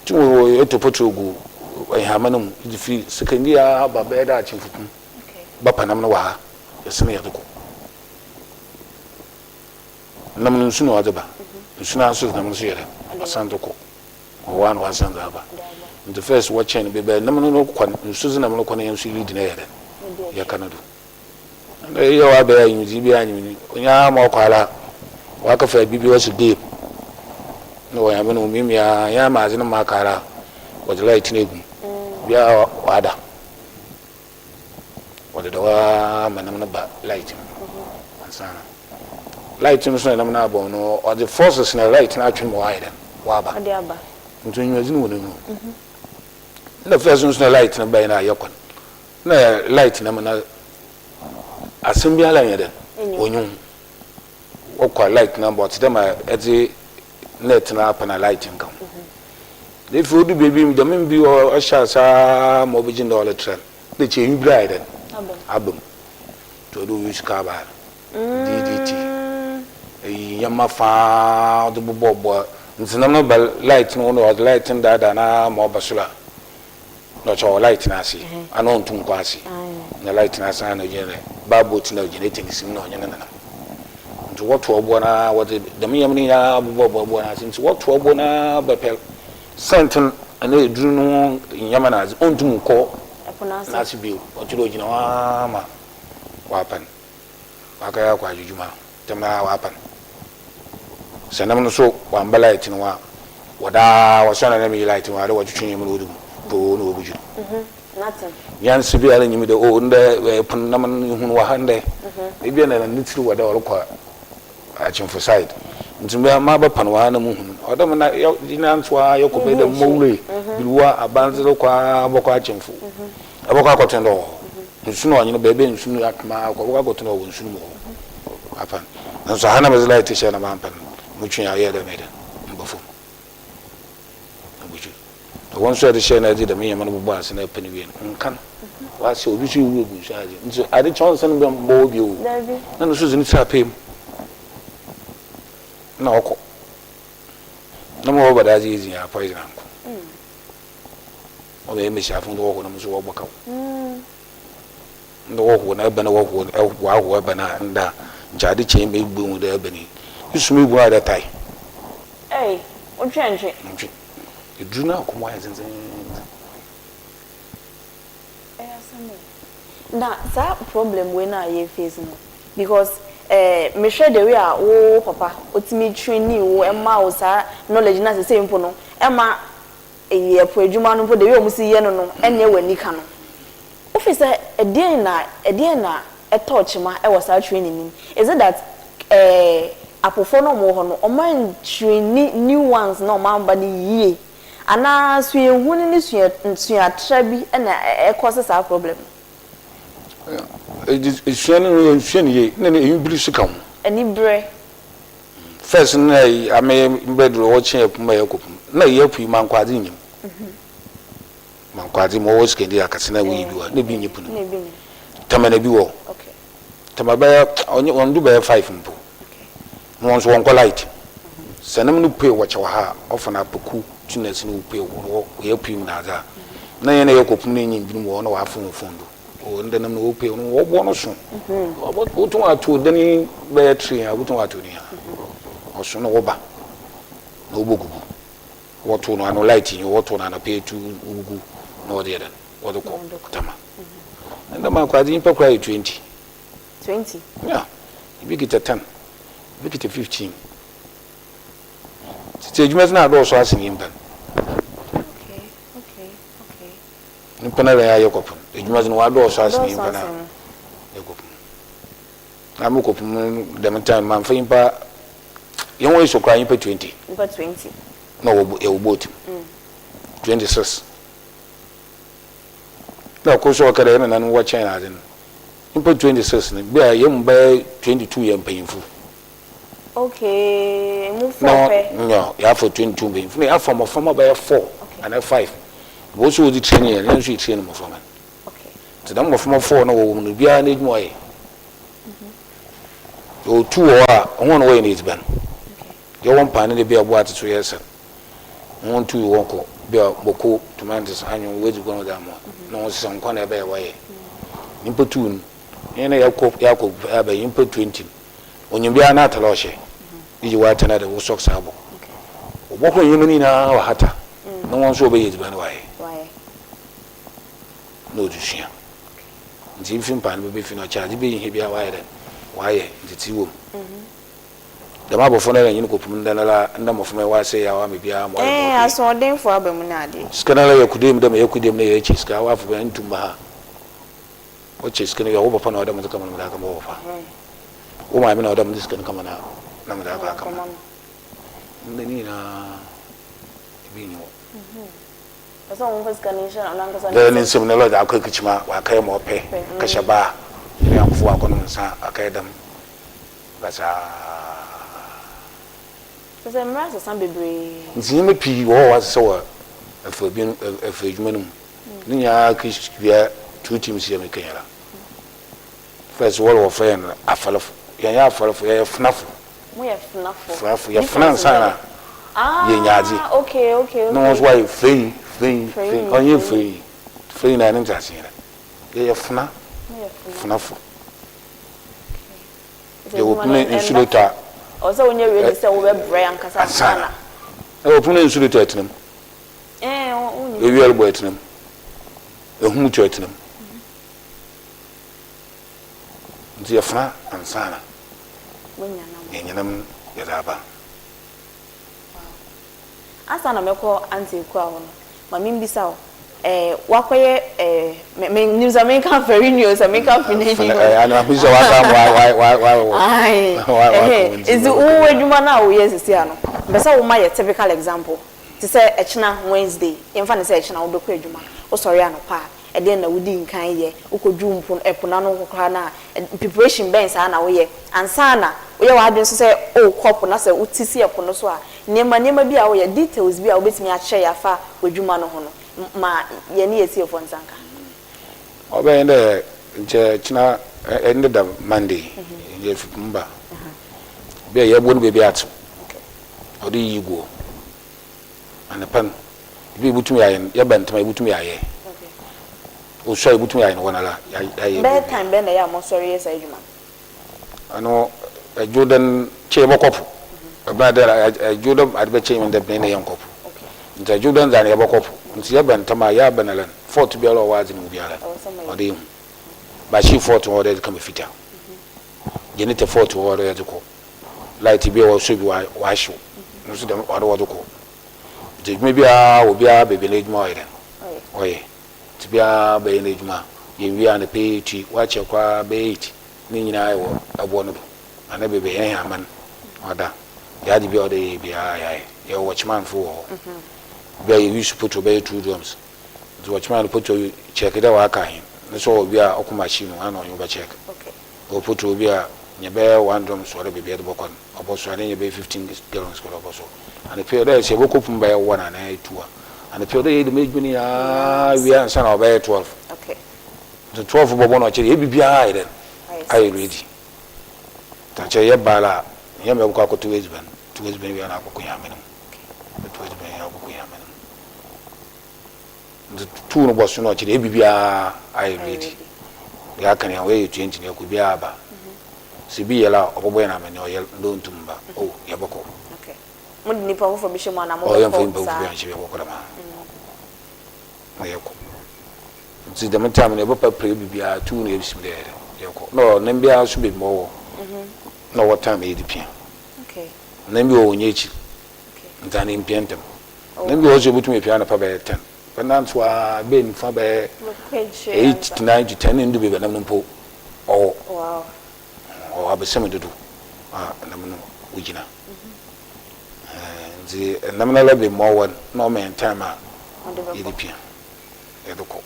Nti wɔ eto petrol gu nhama no mu dze fi Sekondi ara ba bɛyɛ dɛ Akyemfukum ba Panam no wɔ ha, yɛsen yɛdze kɔ. Nam no nsu na ɔdze ba, nsu no ara so dze nam no so yɛ dɛn ɔsan dze kɔ. Ɔwɔ ha na ɔasan dze aba. Ntsi first wɔkyɛn no beebi a nam no rokɔ no, nsu dze nam no kɔ no hɛn so lead no yɛ dɛn yɛka no do. Ndɛ eyɛ w'abɛyɛ ayimdze bi anyim no, onyaa ara ma ɔkɔ ara a, ɔakɛfa bi bi ɔse babe na ɔnyame no omiamia ara, nnyɛ ama adze no ma aka ara a, wɔdze light no egu mu, bi a ɔada, wɔdeda hɔ ara ma nam no ba light no mu ansaana. Light no so na nam no abɔ no, ɔdze forces na light no atwe no ma ɔayɛ dɛn, ɔaba. Ntsi onyimadzi no wɔ n'enyiwa. Nna first no so na light no bae no a yɛkɔ no, nna light nam na. Asɛm biara nnyɛ dɛn, onnyi ho. Wɔkɔ a light no aba, ɔtse dɛ ma edze net no apɛ na light nnka ho. Na afei odu beebi no, dɛm mber yi ɔhyɛ ase ara ma obegyina dɛ ɔretra no, nna ekyir enyiber ayɛ dɛn, aba mu. Ntsi ɔwɔ dɛ ouse carbide, DDT, eyi ndzɛmba faa ɔdze bobɔbɔ ntsi no ba light no ho na ɔdze light no daadaa no ara ma ɔba sor a, na ɔkyɛ ɔwɔ light no ase ana onntum nnkɔ ase na light no ase ana ogyina dɛ bar boat na generator no si mu na ɔnye no nenam ntsi wɔtow ɔboɔ no ara wɔdze dɛm ndzɛmba no nyinaa bobɔbɔ ɔboɔ no ase ntsi wɔtow ɔboɔ no ara bɛpɛr scent no anaa edur no ho ndzɛmba na adze onntum nnkɔ n'ase bio ɔtse dɛ ogyina hɔ ara ma ɔapan. Ɔakɛyɛ akwadwo dwuma ntsɛm no ara ɔapan. Sɛ nam no so ɔammba light no ho a, wɔdaa wɔsoɛr na nam yi light no ho a dɛ wɔtwetwe ndzɛmba no wodu mu poo na wobodwir. Nyansa biara nnyi mu dɛ oh ndɛ pon nam no ihun wɔ ha ndɛ. Ebia nna ne tsir wɔ dɛ ɔrokɔ Akyemfo side ntsi mabɛpan wɔ ha na muhun no. Ɔwɔ dɛ mena yɛnantsew ara yɛkɔ bɛyɛ dɛ Mowura, Biruwa, Abandze rokɔ ara bɔkɔ Akyemfo. Ebɔkɔ akɔtsen dɛ ɔwɔ hɔ. Nsu na ɔnye no beebi a nsu no atwem ara kɔ, ebɔkɔ akɔtsen dɛ ɔwɔ nsu no mu wɔ hɔ. Apan. Naaso ha na medze light hyɛɛ na mammpa no, motwee a ɔyɛɛ dɛ meyɛ dɛn, meba famu. Mobotwuw. Hɔ so a edze hyɛɛ na edze dɛm ndzɛmba no bobɔɔ ase na epɛ no wie no, nka no. Ɔasɛɛ, obi so ewura gu nsu adze. Ntsi adze kye a ɔnnsan mmbɔ hɔ bio o. Na no so dze ne tsir apaa mu na ɔkɔ. Na ma ɔreba dɛ adze edzi a poison anko. Wɔbɛyɛ mbasiafo no wɔhow na mo so wɔbɔ kaw. Ndɛ wɔhow na ebɛn wɔhow wɔahow ebɛn a ndɛ a nkyɛ adze kyee ma ebu hu dɛ ebɛn yi. Isu mu ebu ayɛ dɛ tae. Ei, wotwe ntwe. Ntwe. Eduru no akɔ mu ayɛ dzendzenndzen. Ɛyɛ asɛm o. Na saa problem wei no a yɛ face no because eh mehwɛ the way a wo papa otumi trainee wo ɛma wo saa knowledge no a sesei mpo no ɛma Eyi ɛpo adwuma no mpo the way wɔn si yɛ no no ɛnyɛ w'ani ka no. Wofi sɛ ɛdeɛn na ɛdeɛn na ɛtɔɔ kyema ɛwɔ saa training no mu? Is it that ɛɛ apofoɔ no a wɔn wɔ hɔ no wɔn an traini new ones no a wɔn aba no yie anaa suahunu ne sua suatra bi na ɛkɔse saa problem no? Esua no yɛnsua no yie na anibere nso ka ho. Anibere. First no na ame mbɛduru hɔ kye ɛpo ma yɛkɔ pum na yɛ pui mankwadze nyim mankwadze ma ɔwɔ sika akɛse na woyi bi wɔ na bi nye punu tama na bi wɔ tama bɛyɛ ɔnye wɔn do bɛyɛ five mpo na wɔn nso wɔn kɔ light sɛ nam no pue wɔkyɛ wɔ ha ɔfa na apoku tunas no pue wɔ yɛ pui mu na adze a na yɛn na yɛkɔ pum na enyi binom wɔ na wɔafo wɔn phone do. Oh, ndɛ nam na wɔpue no wɔboɔ no so. Wotum ato dan yi bɛyɛ three a wotum ato ni a. Ɔso na wɔba na wɔbɔgugu. Wɔto no ano light yi wɔto no anɔpa etu wogugu na wɔde yɛ dɛn wɔde kɔ tama. Ndɛ ma akɔ adze nyimpa koraa yɛ 20. 20? Yeah. Ebi kita 10, ebi kita 15. Tsetse edwuma dze no adɔɔso asen nyimpa no. Okay, okay, okay. Nyimpa no ara yɛ kɔpem. Edwuma dze no ɔadɔɔ so asen nyimpa no a yɛ kɔpem. Na mo kɔpem no dɛm time mamfa nyimpa hɛn ho esuo koraa nyimpa 20. Nyimpa 20. Na ɔwɔ yɛwɔ boat mu. 26. Na kor so ɔka dɛ hɛn nananom wɔkyɛn adze no. Nyimpa 26 no bi a hɛn mu bɛyɛ 22 yɛ mpanyimfo. Okay, emu four pɛ. No, no, yɛafa 22 mpanyimfo na yɛafa mboframba bɛyɛ four anaa five. Hɔn so wɔdze train hɛn, hɛn so yɛ train mboframba no. Ntsi dɛm mboframba four no wɔwɔ mu no, obiara n'edwuma ɔyɛ. Yɛwɔ two wɔ hɔ a, hɔn na wɔyɛ no edziban. Yɛwɔ mpaane dɛ bi a boa atsetsew yɛsɛn. Hɔn two wɔkɔ bi a moko, tomatoes, anyon, woedzi gua na wɔdze ama hɔn. Na hɔn so sɛ nkwan na ebɛyɛ a wɔyɛ. Nyimpa two no, hɛn na yɛkɔ yɛakɔ aba nyimpa 20 no. Onyim biara n'atar a ɔhyɛ, egye w'atar na de wo socks abɔ. Wɔbɔhor ndzɛmba no nyina wɔahata na hɔn so wɔbɛyɛ edziban na wɔayɛ. Na ɔdze sua. Ntsi mfe mpaa no bɛba fie no ɔkyɛ adze bi hia biara wɔayɛ dɛn, wɔayɛ ntsetsee wɔ mu. Dɛm abɔfra no ara nye no kɔpem ndɛ no ara, ndɛ mboframba yi wɔasɛɛ yi a wɔama biara ma ɔyɛ ma Ɛɛ, ɔpɛ. asoɔdenfo aba mu ne adeɛ. Sika no ara yɛ kudam dɛ ma yɛkɔ dam na yɛrekyɛ sika, awɔafo bɛn ntum ba ha. Wɔkyɛ sika no wie a, wo papa na ɔwɔ dɛ medze kama no medze akɛma wo papa. Wo maame na ɔwɔ dɛ medze sika no kama no a, na medze akɔ akɛma no. Ndɛ ne nyina bi nnyi hɔ. Dɛ ne nsamu no, ɔdze akɔ ekikyim a, ɔakɛyɛ ma ɔpɛ, kɛhyɛ baa. Yɛne yɛn nkorɔfo akɔnom nsa akɛyɛ dɛm basaa. Kyerɛ sɛ mmerɛ asesa bebree. Ntsi ndzɛmba pii wɔ hɔ a wɔasesa wɔ efua efua edwuma no mu. Ne nyinaa wia two teams yɛ mekã yi ara. First wɔre wɔfrɛ hɛn afarfo. Yɛnnyɛ afarfo, yɛyɛ fenafo. Moyɛ fenafo. Fenafo, yɛfena ansaana yenya adze. Ah, okay, okay, okay. Na hɔn so wɔayɛ frenyi, frenyi, frenyi. Ɔnnyɛ frenyi. Frenyi na ne ntseasee nyina. Yɛyɛ fena, fenafo. Deɛ wɔpene nsu de tɔ a. Ɔwɔ sɛ wonyɛ ready sɛ wobɛbrɛ ankasa ansa na. Na wɔpene nsu de tɔ ɛtena mu. Ewia rebɔ ɛtena mu. Ehum tɔ ɛtena mu. Nti yɛfena ansa na. Yɛnya nam yɛde aba. Ansa na mɛkɔ Auntie Akua hɔ no, ma mimbisa wo, eh, woakɔyɛ eh, me, mennim sɛ menka Farini o, sɛ menka Finani o. Eh, ano ahosuo sɛ waka wa wa wa wa wa. Aye, ɛhɛ, nti wo adwuma no a woyɛ sisi ano, mpɛ sɛ woma yɛ typical example, te sɛ ɛkyena Wednesday, yɛmfa no sɛ ɛkyena wobɛkɔ adwuma, wosɔre anɔpa a, Ɛdeɛn na wodi nkan yɛ? Wokɔduru mpo ɛpo no ano koraa no a, preparation bɛn saa na woyɛ ansa na woyɛ w'adwene nso sɛ worekɔ po na sɛ wote si ɛpo no so a, nneɛma nneɛma bi a woyɛ, details bi a wobɛtumi akyerɛ yɛn afa w'adwuma no ho no, ma yɛne yɛn atiefoɔ nsa nka. Ɔbɛyɛ dɛ nkyɛ kyena ndɛ da Monday nkyɛ efi po mu ba. Bi a yɛboa no beebi atsew, ɔde yiyi gu hɔ. Anapa no, bi a yebotum yɛayɛ no, yɛba ntsɛm a yebotum yɛayɛ. Osu a yebotum yɛayɛ no hɔ noara, yɛayɛ. Bɛyɛ time bɛn na ɛyɛ a mosɔre yɛ saa adwuma no? Ano, Dwoda no, nkyɛ yɛbɔkɔ po. Ebɛnadze dɛ Dwoda adze bɛkyɛ nye ndɛ bɛn na yɛnnkɔ po. Ntsi Dwoda no dze ana yɛbɔkɔ po. Ntsi yɛba ntsɛm a, yɛaba no ara no, fault biara a ɔwɔ adze no mu biara no, ɔwɔ dɛ yehu. Machine fault wɔ hɔ dɛ yɛdze kama fita. Generator fault wɔ hɔ dɛ yɛdze kɔ. Light bi a ɔwɔ sor bi ɔahyew no so dɛm ɔwɔ dɛ wɔdze kɔ. Ntsi edwuma biara wɔ biara beebi a n'edwuma ɔyɛ dɛn ɔyɛ. Ntsi biara bɛyɛ n'edwuma yewie anapa yi tui wɔakyɛ koraa bɛyɛ eight ne nyinaa wɔ ɛboɔ no do anaa beebi a hɛn aman ɔda. Yɛadze biara ɔwɔ dɛ yɛyɛ biara yɛayɛ. Yɛwɔ watchman fo wɔ hɔ. Bi a yɛ use petrol bɛyɛ two drums ntsi watchman no petrol check dɛ ɔaka ahen no so ɔwɔ bi a ɔkɔ machine mu ana ɔnye wo bɛ check. Ɔwɔ petrol bi a nyɛ bɛyɛ one drum so ɔdɛ beebi a ɛde bɔkɔ no ɔbɔ so ade nyɛ bɛyɛ 15 gallons kɔ ɔbɔ so. Anɔpa yi ɔdɛ sɛ yɛbɔkɔ pum bɛyɛ one anaa two a anɔpa yi ɔdɛ yɛ dɛm edwuma no nyinaa wie ansa na ɔbɛyɛ 12. Nti 12 bɔbɔ no ɔkyerɛ yɛ biribiara ayɛ dɛn ayɛ ready. Nti akyerɛ yɛ ba la nyɛ mɛ bɔkɔ akɔto edziban to edziban wie a na akɔkɔ yɛn amena mu. Bɛto edziban wie akɔkɔ yɛn amena mu. Nti tuu no bɔ so na ɔkyerɛ yɛ biribiara ayɛ ready. Deɛ aka no yɛ yɛ 20 na yɛkɔ biara aba. Sɛ bi yɛl a ɔbɔbɔ yɛn amane ɔyɛl ndɛ onntum mmba oh yɛbɔkɔ. Okay. Mode nnipa foforɔ bi hyɛ mu anaa Oh yɛmmfa mobɛkɔ nyimpa fofor saa? biara nnhyɛ mu yɛbɔkɔ dɛm ara na yɛkɔ. Ntsi dɛm time no yɛbɛpa pray biribiara tuu na yɛbesi mu dɛ yɛyɛ dɛn yɛkɔ. Na ɔnam biara so beebi ma ɔwɔ na ɔwɔ time a yɛdze pia. Okay. Ɔnam bi wɔ hɔ ɔnnyɛ ekyir Okay. ntsi ana emmpia ntsɛm. Ɔnam bi wɔ hɔ so yebotum epia anapa bɛyɛ ten bɛnantsew ara bɛyɛ nyimfa bɛyɛ Mobɛkɔ ekyir eight ansa. to nine to ten na enndu beebi a nam no mpo ɔwɔ. Wow. Ɔwɔ abɛsɛm dodo a nam no ogyina. Ntsi nam no ara bi ma ɔwɔ no na ɔma hɛn time a yɛdze pia yɛdze kɔ.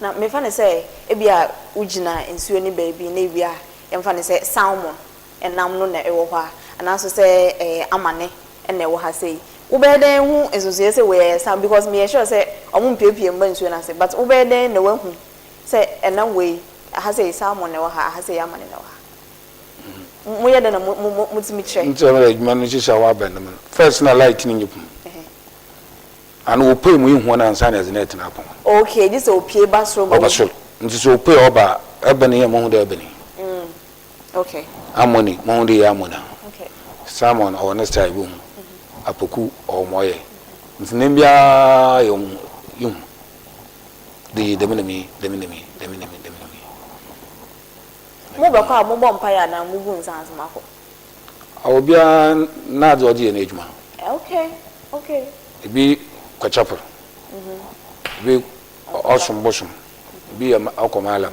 Na mefa no sɛ ebia wogyina nsuo no baabi na ebia yɛmfa no sɛ salmon nam no na ɛwɔ hɔ a, anaaso sɛ ɛyɛ amane na ɛwɔ ha sei. Wobɛyɛ dɛn ahu nsonsonoeɛ sɛ wei ɛyɛ salmon because meyɛ sure sɛ ɔmo mpiapia mma nsuo no ase but wobɛyɛ dɛn na woahu Sɛ ɛnam wei, aha sei salmon na ɛwɔ ha, aha sei amane na ɛwɔ ha. Mo yɛ dɛn na mo mo mo tumi kyerɛ? Nti ɔno adwuma no nhyehyɛ a wabɛn no mu no, first na light no nyɛ kum. Ano opue mu ehu no ansa na ɛdze no ɛtena apon. Okay, gye sɛ opue ba soro ma Ɔba soro. Nti sɛ opue a ɔba a, ɛbɛn yɛ mohu dɛ ɛbɛn yi. Okay. Amoni, mohu dɛ yɛ amoni a. Okay. Salmon ɔwɔ ne style bohu. Apoku ɔwɔ ma ɔyɛ. Nti nam biara yɛ hu, yehu. De yi dɛm na mi, dɛm na mi, dɛm na mi, dɛm na mi. Mo bɛkɔ a mo bɔ mpaeɛ anaa mo gu nsa ansa mo akɔ? Obiara n'adze ɔdze yɛ n'edwuma. Okay, okay. Ebi kɔ chapel, ebi ɔsom bosom, ebi yɛ ɔkɔ mallam.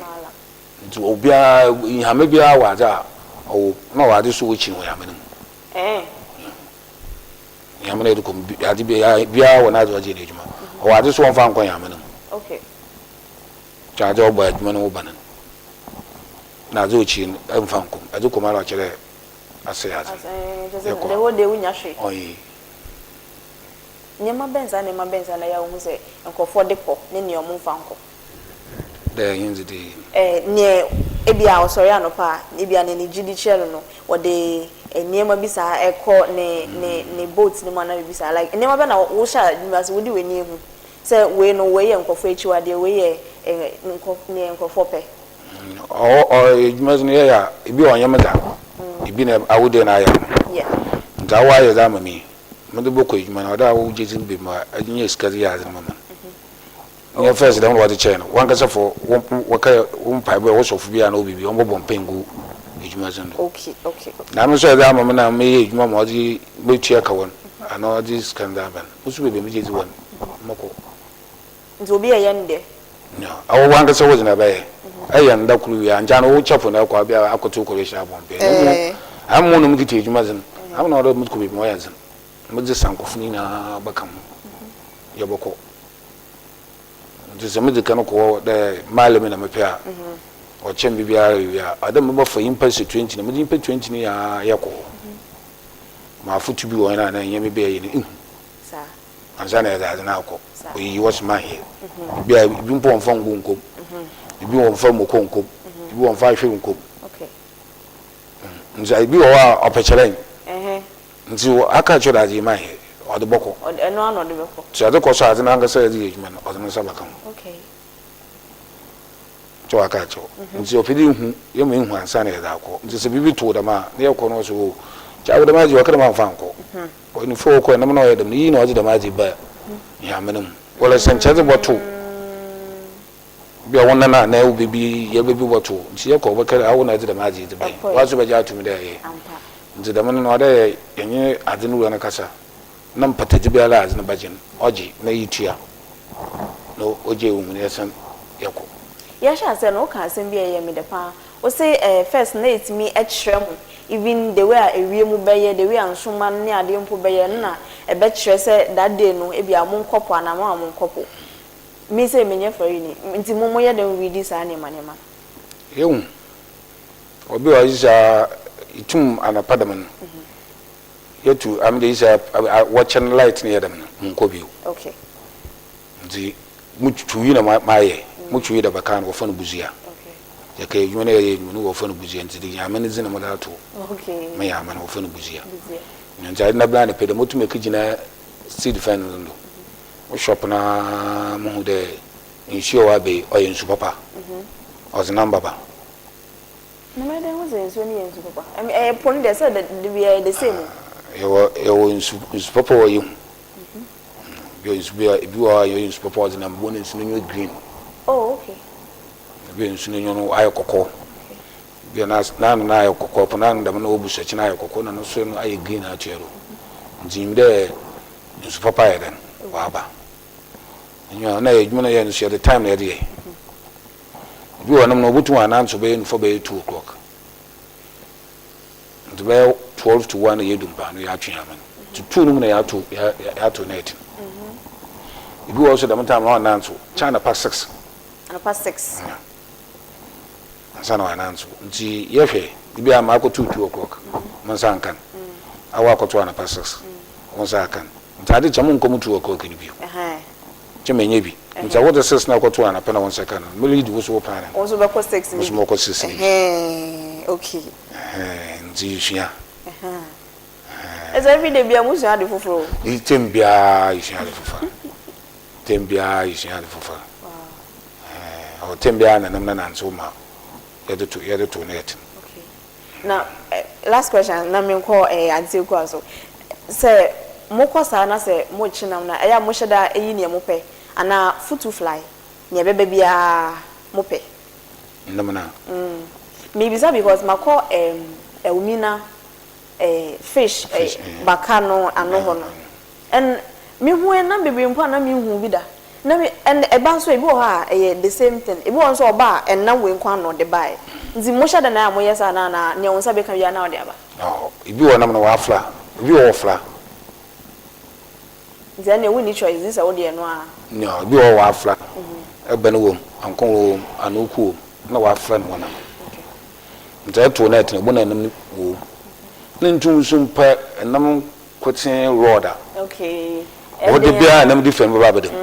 Ntsi obiara, nyame biara wɔ adze a ɔwɔ na ɔwɔ adze so okyin wɔ nyame no mu. Ɛɛ. Nyame na yɛde kɔ mu adze biara biara wɔ n'adze ɔdze yɛ n'edwuma. Ɔwɔ adze so wɔmfa nkɔ nyame no mu. Okay. Kyɛ adze a ɔbɔ edwuma no ho ban no. Na adze okyir no mmfa nnkɔ mu. Edze kɔ mu ara a ɔkyerɛ dɛ asɛɛ adze no. Yɛkɔ The whole day wonnya hwee. Ɔnye. Nneɛma bɛn saa nneɛma bɛn saa na ɛyɛ a wohu sɛ nkurɔfoɔ de kɔ ne nea wɔmfa nkɔ? Dɛ hɛn dze de. Neɛ ebia ɔsɔre anɔpa a, ebia nea ne gyidi kyerɛ no no, ɔde nneɛma bi saa kɔ ne ne ne boat no mu anaa biribi saa. Like nneɛma bɛn na wohyɛ adwuma ase wode w'ani ahu sɛ wei no wei yɛ nkurɔfoɔ akyiwadeɛ, wei yɛ nkurɔf neɛ nkurɔfoɔ pɛ? Ɔwɔ ɔ edwuma dze no yɛyɛ a, ebi a ɔnnyɛ me dza, ebi na awo dɛ na ayɛ ama. Ntsi awo ayɛ dze ama me yi, medze bɔkɔ edwuma no, ɔwɔ dɛ awo gye dze ba mu a, enya sika dze yɛ adze no ma me. Nnyɛ first dɛm na wɔdze kyɛɛ no, wankasa fo wo wɔkɛyɛ wo mpaabɔ a wo sɔfo bi anaa obi bi ɔmbɔbɔ mpaa ngu edwumadze no do. Na ame so a edze ama me na meyɛ edwuma ma ɔdze metua ka wɔ no anaa ɔdze sika no dze aba no, mo so beebi a megye dzi wɔ no, mɔkɔ. Ntsi obi a ɛyɛ no dɛ. No, awo wankasa wodze na ebɛyɛ. Eyɛ no da kor wie a, nkyɛ ana wo chapel na ekɔ a bi a akɔtsew kɔrɛhyɛ abɔ mpaa. Na mbom, ame mo na mekitsa edwumadze no, ame na ɔwɔ dɛ mokɔ beebi ma ɔyɛ dzen. Medze sankofo no nyina bɛka ho, yɛbɔkɔ. Ntsi sɛ midzi kan kɔ hɔ dɛ mile bi na mepɛ a, ɔkyɛn biribiara ewie a, ɔwɔ dɛ mebɛfa nyimpa sɛ twenty na medze nyimpa twenty no nyinaa yɛkɔ hɔ. Ma afotu bi wɔ hɔ a na nnyɛ me bɛyɛ yi no ihu ansaana yɛdze adze no akɔ. Oyiyi hɔ so mannyɛ. Bi a bi mpo wɔmmfa ngo nnkɔ mu, bi wɔmmfa muoko nnkɔ mu, bi wɔmmfa ahwer nnkɔ mu. Ntsi bi wɔ hɔ a ɔpɛ kyerɛn. Ntsi ɔaka akyerɛ dɛ adze yi mannyɛ, ɔdze bɔkɔ. Ɛno ara na ɔde bɛkɔ. Ntsi ɔdze kɔ so a, adze no ankasa a yɛdze yɛ edwuma no, ɔdze ne nsa bɛka ho. Okay. Nkyɛ ɔaka akyerɛ wo. Ntsi ɔpɛ dɛ ihu, yɛma ihu ansaana yɛdze akɔ. Ntsi sɛ biribi to wo dɛm a, na yɛkɔ no ɔse oh, nkyɛ awo dɛm adze yi ɔka dɛ mamfa annkɔ. Ɔnifo a ɔkɔe no, dɛm na ɔyɛ dɛm no, iyi na ɔdze dɛm adze yi baa Nyame no mu. Wɔle sɛ nkyɛ edze bɔto bi a wo nan anaa wo beebi yarba bi bɔto wo, ntsi yɛkɔ ɔbɛka dɛ awo na edze dɛm adze yi dze bae. Woara so bɛgye ato mu dɛ ɛyɛ. Ntsi dɛm no no ɔwɔ dɛ yɛnye adze no wura no kasa na mpatadze biara a adze no bɛgye no ɔgye na yetua na ogyae wo mu na yɛsan yɛkɔ. Yɛhyɛ aseɛ no woka asɛm bi a ɛyɛ me dɛ paa. Wose eh first na yɛtumi kyerɛ mo even the way a ewiem bɛyɛ, the way a nsoromma no ne adeɛ mpo bɛyɛ no na ɛbɛkyerɛ sɛ that day no ebia monkɔ po anaa mama monkɔ po. Me sei menyɛ farini nti mo moyɛ dɛn readi saa nneɛma nneɛma no? Ehu, obi wɔ hɔ a itum anapa dɛm no yɛtu ame de isa wɔkyɛ no light no yɛ dɛm no monkɔ bio. Okay. Nti motwiwi na mayɛ motwiwi da bɛka no wɔfa no buzia. Okay. Yɛka edwuma no yɛyɛ edwuma no wɔfa no buzia nti de nyame no dzin na mode ato Okay. me nyame no wɔfa no buzia. Buzia. Nti ade na bla ne pɛ dɛ motum ekegyina seed fan no do. Mo shop no ara muhu dɛ nsu a ɔwɔ aba yi ɔyɛ nsu papa. Ɔdze number ba. Na mɛyɛ dɛn hu sɛ nsuo no yɛ nsu papa? I mean ɛyɛ po no deɛ sɛ da biara ɛyɛ the same o. Yɛwɔ yɛwɔ nsu nsu papa wɔ yehu. Bi wɔ nsu bi a ebi wɔ hɔ a yɛyɛ nsu papa ɔdze nam bo no nsu no nyo green. Oh okay. Ebi nsu no nyo no ayɛ kɔkɔɔ. Bi a n'ano no ayɛ kɔkɔɔ po n'ano dɛm na obu sɔkye no ayɛ kɔkɔɔ na no sor no ayɛ green atoa do. Ntsi nyim dɛ nsu papa ayɛ dɛn ɔaba. Nyew nna edwuma no yɛ no so yɛdze time na yɛdze yɛ. Obi wɔ hɔnom no obotum ɔanantsew bɛyɛ nufua bɛyɛ 2:00. Ntsi bɛyɛ 12 to 1 na yedu mpaano yɛatwe ama no. Ntsi 2 no mu na yɛatow yɛatow net no. Obi wɔ hɔ so dɛm time no ɔannantsew kyɛ anapa 6. Anapa 6. Yeah. Ansa na ɔanantsew. Ntsi yɛhwɛ bi a maakɔtow 2:00 mo nsa annka no. Awo akɔtow anapa 6 wo nsa aka no. Ntsi adze kyɛ monnkɔ mo 2:00 no bio. Nkyɛ mennyɛ bi. Ntsi awodze 6 na akɔtow anapa na wo nsa ka no, me lead wo so wo paa no. Wo so bɛkɔ 6 no bi. Mo so mɔkɔ 6 no bi. Ɛhɛn, okay. Ɛhɛn, ntsi yesua. Ɛhɛn. Ɛsɛ everyday bia mo sua ade foforɔ o. Term biara yesua ade fofor. Term biara yesua ade fofor. Ɛhɛn, ɔwɔ term biara na nam na nantsew ma yɛdze to yɛdze to net no. Okay. Na last question na menkɔ eh, Auntie Akua so. Sɛ mokɔ saa na sɛ mokye nam no a, ɛyɛ a mohyɛ da yi nea mopɛ anaa futu fly, nea ɛbɛba biara mopɛ? Nam no a? Mm. Mebisa because makɔ ehm Elmina eh, fish eh, baka no ano hɔ no. And me hu ɛnam bebree mpo a na me nhuu bi da. Na me and ɛba nso ebi wɔ hɔ a ɛyɛ the same thing. Ebi wɔ hɔ nso ɔba a ɛnam wei nko ara na ɔde baeɛ. Nti mo hyɛ da na a mo yɛ saa anaa anaa nea wo nsa bɛka biara na ɔde aba? Ɔhɔ. Ebi wɔ nam no wafra. Ebi wɔ hɔ wɔfra. Nti ɛnneɛ wonni choice gye sɛ wode ɛno ara. No, ebi wɔ hɔ wafra. Ɛbɛn wɔ mu, anko wɔ mu, anoku wɔ mu na wafra no wɔ nam. Okay. Ntsi ɛtow net no, ebohu dɛ nam no wɔ mu. Na nntum so mmpɛ nam nkotsee raw da. Ɔwɔ dɛ biara nam different bɛba abɛda mu.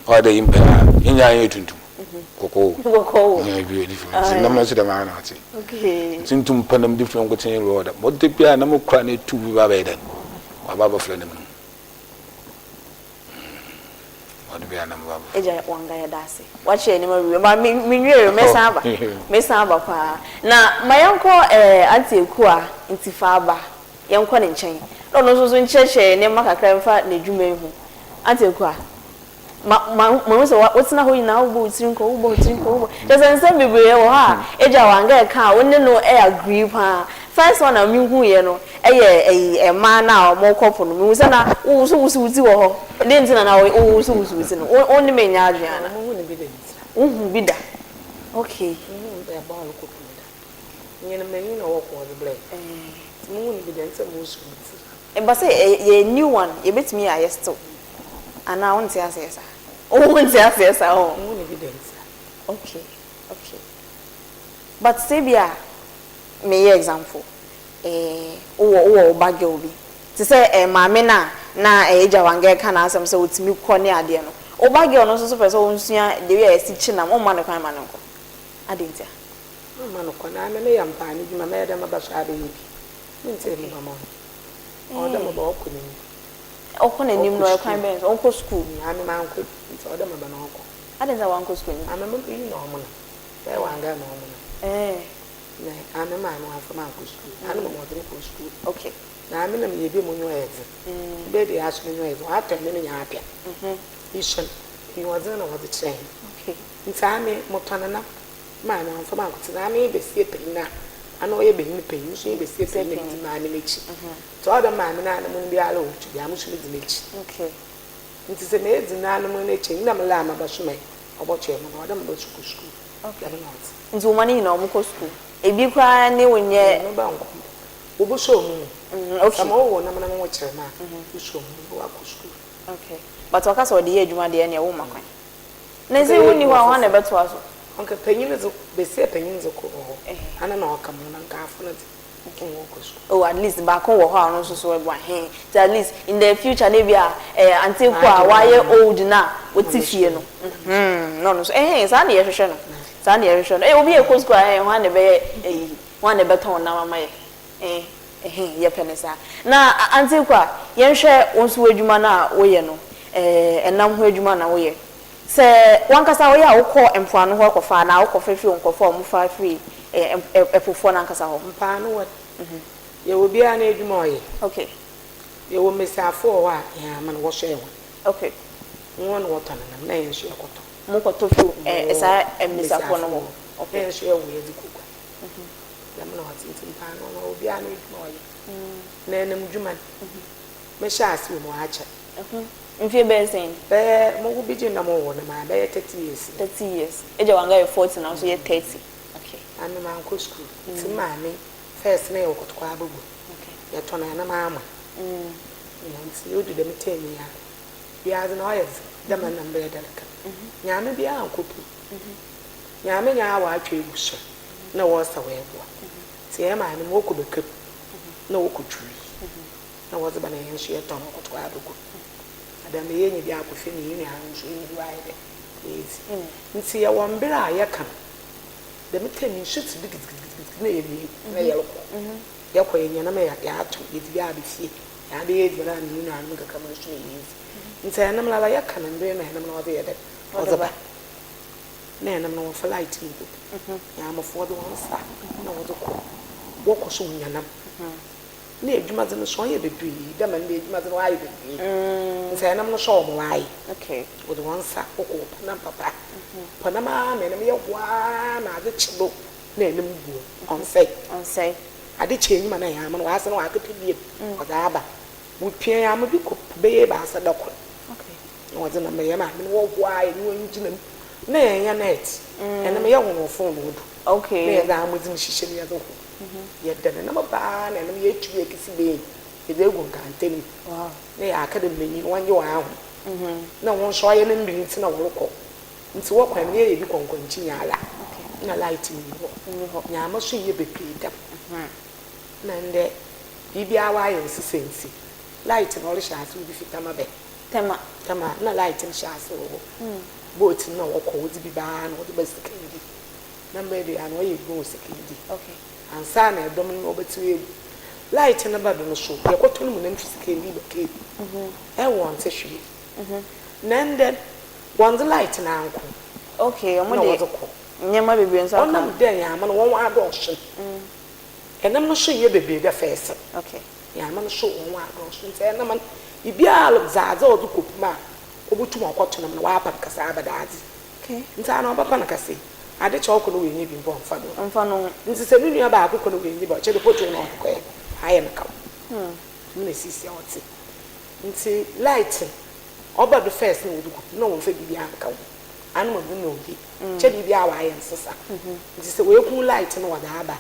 Ɔyɛ dɛ impɛ a, nnyɛ annyɛ tuntum, kɔkɔɔ o, nnyɛ bi different. Ntsi nam no so dɛm ara na ɔtse. Ntsi nntum mmpɛ nam different nkotsee raw da. Ma ɔda biara nam kor a na etuw bi ba abɛyɛ dɛn, ɔaba abɛfora nam no mu. Agya Wanga yɛda ase wakyerɛ yɛn nneɛma bebree ma me menwie o mɛsan aba mɛsan aba paa na ma yɛnkɔ ɛɛ Auntie Akua Ntifaaba yɛnkɔ ne nkyɛn na ɔno nso so nkyerɛkyerɛ yɛn nneɛma kakra mfa n'adwuma yi ho Auntie Akua Ma ma mahu sɛ wotena hɔ nyinaa wobɔ wo tiri nkɔ wobɔ wo tiri nkɔ wobɔ kyerɛ sɛ nsɛm bebree wɔ hɔ a agya Wanga ɛka a wo ne no agree paa first one a mehuiɛ no ɛyɛ ɛyi mmaa no a wɔkɔ po no mehu sɛ na wowosowoso wo ti wɔ hɔ deɛ nti na na wowosowoso wo ti no wo ne me nyɛ adwene ana Mehu no bi da ntira. Wohu bi da okay. Mehu bi da bɔɔl kɔ po no da. Nyɛ no manyin na wɔkɔ wɔdze brɛ. Nti mehu no bi da nti na mewosow me ti. Ɛba sɛ yɛ new one yɛbɛtumi ayɛ still anaa wonte aseɛ saa? Wonte aseɛ saa o. Mehu no bi da ntira. Okay okay but sɛ bi a meyɛ example eh wowɔ wowɔ wo ba girl bi te sɛ eh maame no a na eh agya wanga ɛka n'asɛm sɛ ɔtumi kɔ ne adeɛ no wo ba girl no nso so pɛ sɛ ɔnsua the way a yɛsi kye nam womma no kwan ma no nkɔ adɛn ntia? Memma no kwan, ame meyɛ mpaano dwuma mɛyɛ dɛn maba so abɛyɛ bi? Menntsie me ba ma ɔno. Ɔwɔ dɛ meba ɔkɔ n'enyim. Ɔkɔ n'enyim no kwan bɛn so? Ɔnkɔ skuul? Ame mannkɔ bi ntsi ɔwɔ dɛ meba na ɔkɔ. Adɛn ntsi na ɔannkɔ skuul no? Ame mo iyi na ɔmo nam. Bɛyɛ ɔanngaa na ɔmo nam. Na ame maame ɔammfa me annkɔ skuul. Ano mbom ɔdze me kɔɔ skuul. Okay. Na ame na meyɛ bi a m'enyiwa yɛ dzen. Mebɛyɛ dɛ aso m'enyiwa yɛ dzen. Ɔatɔ me menya apɛ. Esuon, enyiɔdzen na wɔdze kyerɛ hɛn. Okay. Ntsi ame motɔn nam. Maame ɔmmfa me annkɔ tse na ame basia panyin a ana ɔyɛ banyin panyin, mo so nye basia panyin na midzi maame n'ekyir. Ntsi ɔwɔ dɛ maame n'anamɔn biara a orutu biara mo so midzi n'ekyir. Ntsi sɛ meedzi n'anamɔn n'ekyir a, nna me laa maba so ma ɔbɔtoa mu no, ɔwɔ dɛ meba so kɔ skuul. Dɛm na ɔtse. Ntsi wo mba no nyina wɔkɔ skuul? Ebi koraa nye wo nnyɛ. Me ba nnkɔ mpo. Wobosuo mo mu. Sɛ mowoo na menam wo kyerɛ no a, wosuo mo mu na wɔakɔ skuul. Okay. But ɔka sɛ ɔde yɛ edwuma deɛ ɛneɛ womma kwan. Na sɛ wonni hɔ a, hwan na ɛbɛtoa so? Anka panyin dze, basia panyin dze kor wɔ hɔ, ana na ɔka mo na nkaafo no dze, hɔn wɔkɔ skuul. Oh, at least baako wɔ hɔ a ɔno nso so ɛboa he. Nti at least in the future no ebia eh, Auntie Aku a wayɛ old no a ɔte fie no, mm-hmm, na ɔno nso, ɛhe, saa na yɛhwehwɛ no, saa na yɛhwehwɛ no. Eh, obi rekɔ skuul a, eh, hwan na ɛbɛyɛ ayi, hwan na ɛbɛtɔn nam ama yɛ, eh, ɛhe, yɛpɛ no saa. Na Auntie Aku a, yɛnhwɛ wo nso w'adwuma no a woyɛ no, eh, ɛnam ho adwuma na woyɛ. Sɛ w'ankasa woyɛ a wokɔ mpoano hɔ kɔfa anaa wokɔfa firi nkurɔfoɔ a wɔfa firi ɛpofoɔ no ankasa hɔ? Mpoano hɔ yɛwɔ obiara n'adwuma a ɔyɛ. Okay. Yɛwɔ mmesiafoɔ wɔ hɔ a yɛn ama no wɔhwɛ wɔn. Okay. Wɔn na wɔtɔ no nam na yɛn nso yɛkɔtɔ. Mokɔtɔ firi saa mmesiafoɔ no hɔ? Okay. Na yɛn nso yɛwɔ yɛde kɔ gua. Dɛm na ɔte nti mpoano no obiara n'adwuma a ɔyɛ. Na ɛnam dwuma no mehyɛ ase wɔ mu akyɛ. Mfie bɛyɛ sɛn ni? Bɛyɛ, mo wo bigye na mo wɔ no maa bɛyɛ 30 years ni. 30 years. Agya wanga yɛ 40 na wo nso yɛ 30. Okay. Maame mankɔ school. Nti maame first na yɛwɔ kɔtɔkɔ abɛgu. Okay. Yɛtɔn ɛnam ama. Na nti odu dɛm term yi a, wiadze no ɔyɛ dzen dɛ ma nna mbrɛ dɛ reka. Nyame biara nnkɔ pii. Nyame nye a ɔatwa egu sor na wɔresa woeboa. Ntsi hɛn maame no wɔkɔ bɛka mu na wɔkɔ twui. na wɔdze ba na hɛn so yɛtɔn ɔkɔtɔ abɛgu. Na dɛm yenya bi akɔ fie na hɛn nuanom so woenya bi wɔayɛ dɛ woedzi. Ntsi yɛwɔ mber a yɛka no, dɛm term yi nsu tse do gidigidigidi na yɛwie na yɛrokɔ. Yɛkɔ yenya nam a yɛatɔn, yɛdze bi aba fie, yɛabɛyɛ edziban ama hɛn nuanom nkakramba no so na yeedzi. Ntsi hɛn nam no ara yɛka no mber na hɛn nam no wɔdze yɛ dɛn, wɔdze ba. Na hɛn nam no wɔmmfa light nnkɔ bi. Nyamefoɔ wɔdze hɔn nsa na wɔdze kɔ. Wɔkɔ so wonya nam. Nna edwumadze no so ɔnnyɛ beberee dɛ ma ndɛ edwumadze no ɔayɛ beberee. Nsɛnam no so a wɔayɛ. Wɔdze hɔn nsa kɔkɔ wɔ pɔnam papa. Pɔnam ara ma enam yɛ hɔ ara ma adze kye do na enam gu hɔ. Ɔnnsɛe. Adze kye enyim a na hɛn ama no ɔasan ɔakɛpɛ bio ɔdze aba. Wopia hɛn ama bi kɔ po bɛyɛ ebiasa da kor. Na wɔdze nam hɛn maame no wɔ hɔ ara yɛnye hɔn gyina mu na yɛnnyɛ net. Enam yɛ hɔ wɔ fononoo do. Na yɛdze amodze no hyehyɛ mu yɛdze ho. Yɛda no nam baa na nam yɛtwi ekesi bee yɛdze egu nkrantɛ mu na yɛaka dɛ mbanyin wɔngye hɔn ahom na hɔn so ɔyɛ ne mber ntsi na wɔrokɔ ntsi wɔkɔ a na yɛyɛ bi kɔnkɔnkye nyala. Nna light nnyi hɔ. Nyaama so nnyɛ beberee dɛm. Nna ndɛ biribiara wɔayɛ nsesa ntsi, light no ɔrehyɛ ase wodze fi Tama bɛ. Tema. Tema, nna light no hyɛ ase wɔ hɔ. Boat no na wɔkɔ wɔdze bi ba ara na wɔdze ba Sekondi. Na mber bi a na ɔyɛ edwuma wɔ Sekondi. Ansaana dɔm no wɔbɛtsew egu. Light no ba do no so, yɛkɔtɔ no mu nam fi Sekondi ba Cape. Wɔnntse hwee. Na ndɛ wɔnndze light no anko na wɔdze kɔ. Ɔnam dɛ nyaama no hɔn adɔɔ so no, nam no so nnyɛ beberee dɛ fɛɛse no. Nyaama no so hɔn adɔɔ so ntsi nam no biribiara dze adze a ɔdze kɔ pum a obotum ɔakɔto nam no ɔapa no kɛse aba daadze. Ntsi ana ɔbɛpa no kɛse? Ade kye ɔkɔ na oennya bi mpo a ɔmmfa do. Ntsi sɛ no nua baako kɔ na oennya bi a ɔkyerɛ dɛ fotow na ɔdze kɔe no ɔayɛ no kaw. Dɛm na sisi a ɔtse. Ntsi light no ɔba do first na wɔdze gu nna wɔmmfa biribiara nnka ho, ano ma bi na oye, nkyɛ biribiara wɔayɛ nsesa. Ntsi sɛ woeku light no wɔdze aba a,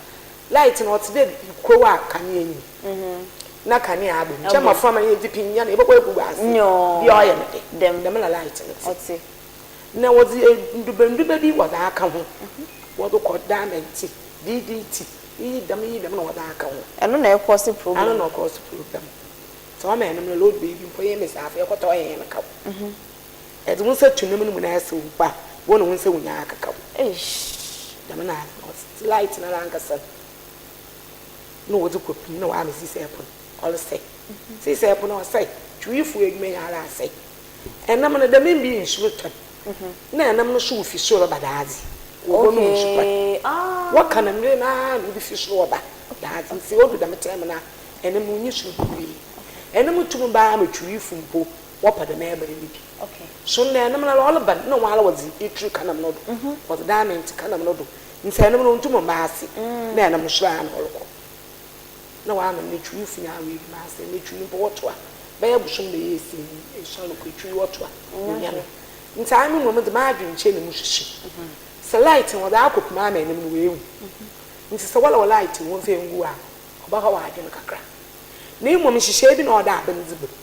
light no ɔtse dɛ kurow a kanea nnyi mu na kanea aba mu, nkyɛ mboframba no yɛdze pii nya no yɛbɔkɔ egu ase, bia ɔyɛ no dɛ, dɛm na light no tse. Na wɔdze ndubandubɛ bi wɔdze aka ho, wɔdze kɔ diamond, DDT, iyi dɛm iyi dɛm na wɔdze aka ho. Ɛno na ɛkɔɔse problem. Ɛno na ɔkɔɔse problem. Sɛ wɔma yɛn nom no load baabi mpo yɛn mbesiafo yɛkɔtɔ yɛn yɛn kaw. Yɛdze wo nsa tu nam no mu na ɛsew mpo a, wo na wo nsa nyinaa akekaw. Dɛm na adze no ɔtse. Ntsi light no ara ankasa no na wɔdze kɔ pum na wɔama sisi ɛpon ɔresɛe. Sisi ɛpon ɔsɛe, twifo edwuma nyinara asɛe. Ɛnam no dɛm mber yi nsu rotɔ no, nna ɛnam no so wofi sor reba daadze. Wɔbɔnom nsu pa. Wɔka no mber no ara na obi fi sor ɔba daadze. Ntsi odu dɛm term no a, Ɛno mu nye sor beberee. Ɛno mu tum ba ara ma twuifo mpo wɔpɛ dɛm ɛber no bi. So ndɛ ɛnom no ara ɔreba no nna woara wɔdze etur ka nam no do, wɔdze diamond ka nam no do, ntsi ɛnom no onntum mma ase, na ɛnom no sor ara na ɔrokɔ. Na wɔanom no twuifo nyinaa woedwuma ase, ndɛ twui mpo wɔto a, bɛyɛ bosoom bɛyɛ esia nyi, esuon rokɔ etwui wɔto a, wonya no. Ntsi ame mbom dze m'adwen kyɛɛ na mususu sɛ light no wɔdze akɔ pum ama ɛnom no woehu. Ntsi sɛ wɔlɔ wɔ light no wɔmfa ngu a, ɔbɛhaw adwen kakra. Na mbom nhyehyɛɛ bi na ɔwɔ dɛ aban dze ba mu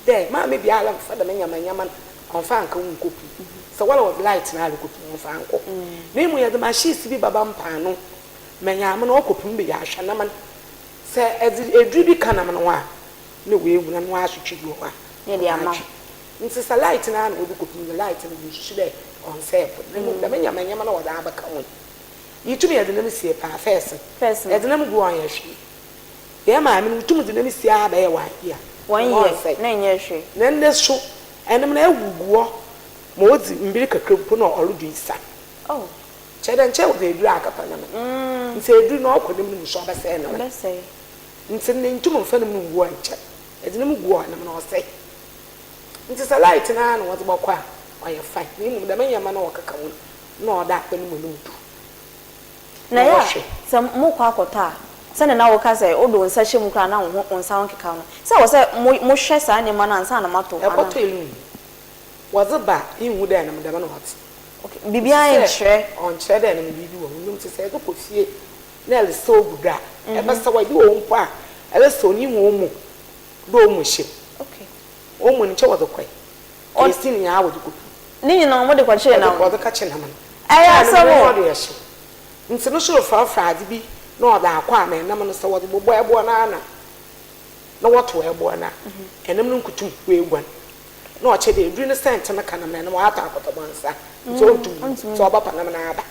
dɛ maame biara mmfa dɛm nyamanyama no ɔmmfa annka wo nnkɔpue. Sɛ wɔla wɔdze light no ara rokɔpue a ɔmmfa nnkɔ. Na mbom yɛdze machines bi bɛba mpaano ma nyaame no ɔkɔ pum bi yɛahwɛ nam no. Sɛ edze edur bi ka nam no ho a nna oehu na no asotwe bi wɔ hɔ a ɔdze atwe. Ntsi sɛ light no ara na wɔdze kɔ pum dze light no munnsusu dɛ ɔnnsɛɛ po na mbom dɛm nyamanyama no a wɔdze abɛka ho yi Yetum yɛdze nam sie paa, fɛs no, yɛdze nam gu a ɔnnyɛ hwee. Hɛn maame no, wotum dze nam sie ara bɛyɛ one year, na ɔnnsɛe. Na ndɛ so, nam no ewu gu hɔ ma odzi mber kakra mpo na ɔrodo esian. Kyerɛ dɛ, nkyɛ wɔdze edur akata nam no, ntsi edur no ɔkɔ nam no mu so ɔbɛsɛɛ nam no. Ntsi ndɛ inntum mmfa nam no nngu hɔ nnkyɛr, edze nam gu hɔ a, nam no ɔsɛe. Ntsi sɛ light no ara na wɔdze bɔkɔ a, ɔyɛ fine, na mbom dɛm ndzɛmba no a wɔkeka ho no, na ɔda akpa no mu no mu du. Na Na ɛyɛ a, wɔhwɛ. sɛ mokɔ akɔtɔ a, sɛnea na woka sɛ wode wo nsa hyɛ mu koraa na wo ho wo nsa ho keka wo no, sɛ ɛwɔ sɛ mo mohwɛ saa nneɛma no ansa na moatɔ anaa? Ɛkɔtɔ elu wɔdze ba a, innhu dɛ nam dɛm na ɔtse. Okay, biribiara Ntsi sɛ nkyerɛ. ɔnnkyerɛ dɛ nam biribi wɔ ho. Ndom tse sɛ edze kɔ fie na eresaw gu do a, ebɛsaw a, bi wɔ hɔ mpo a, eresaw no ihu omo dɛ omo hyɛ mu. Okay. Omo no nkyɛ wɔdze kɔe. Esi ne nyinaa wɔdze kɔ pii. Ne nyinaa wɔde kɔkyee nam. Wɔdze kɔkye nam no. Ɛyɛ asɛm o. Ɔde ɛhye. Nti no soro frafra adze bi na ɔdze akɔ ama ɛnam no sɛ wɔdze bobɔ ɛboɔ no ara na na wɔto ɛboɔ no a ɛnam no nkutum woeguan. Na ɔkyɛ dɛ edur no sɛnt no ka nam no ɛnam ɔatɔ akɔtɔbɔnsa nti onntum ngu nti ɔbɛpa nam no aba.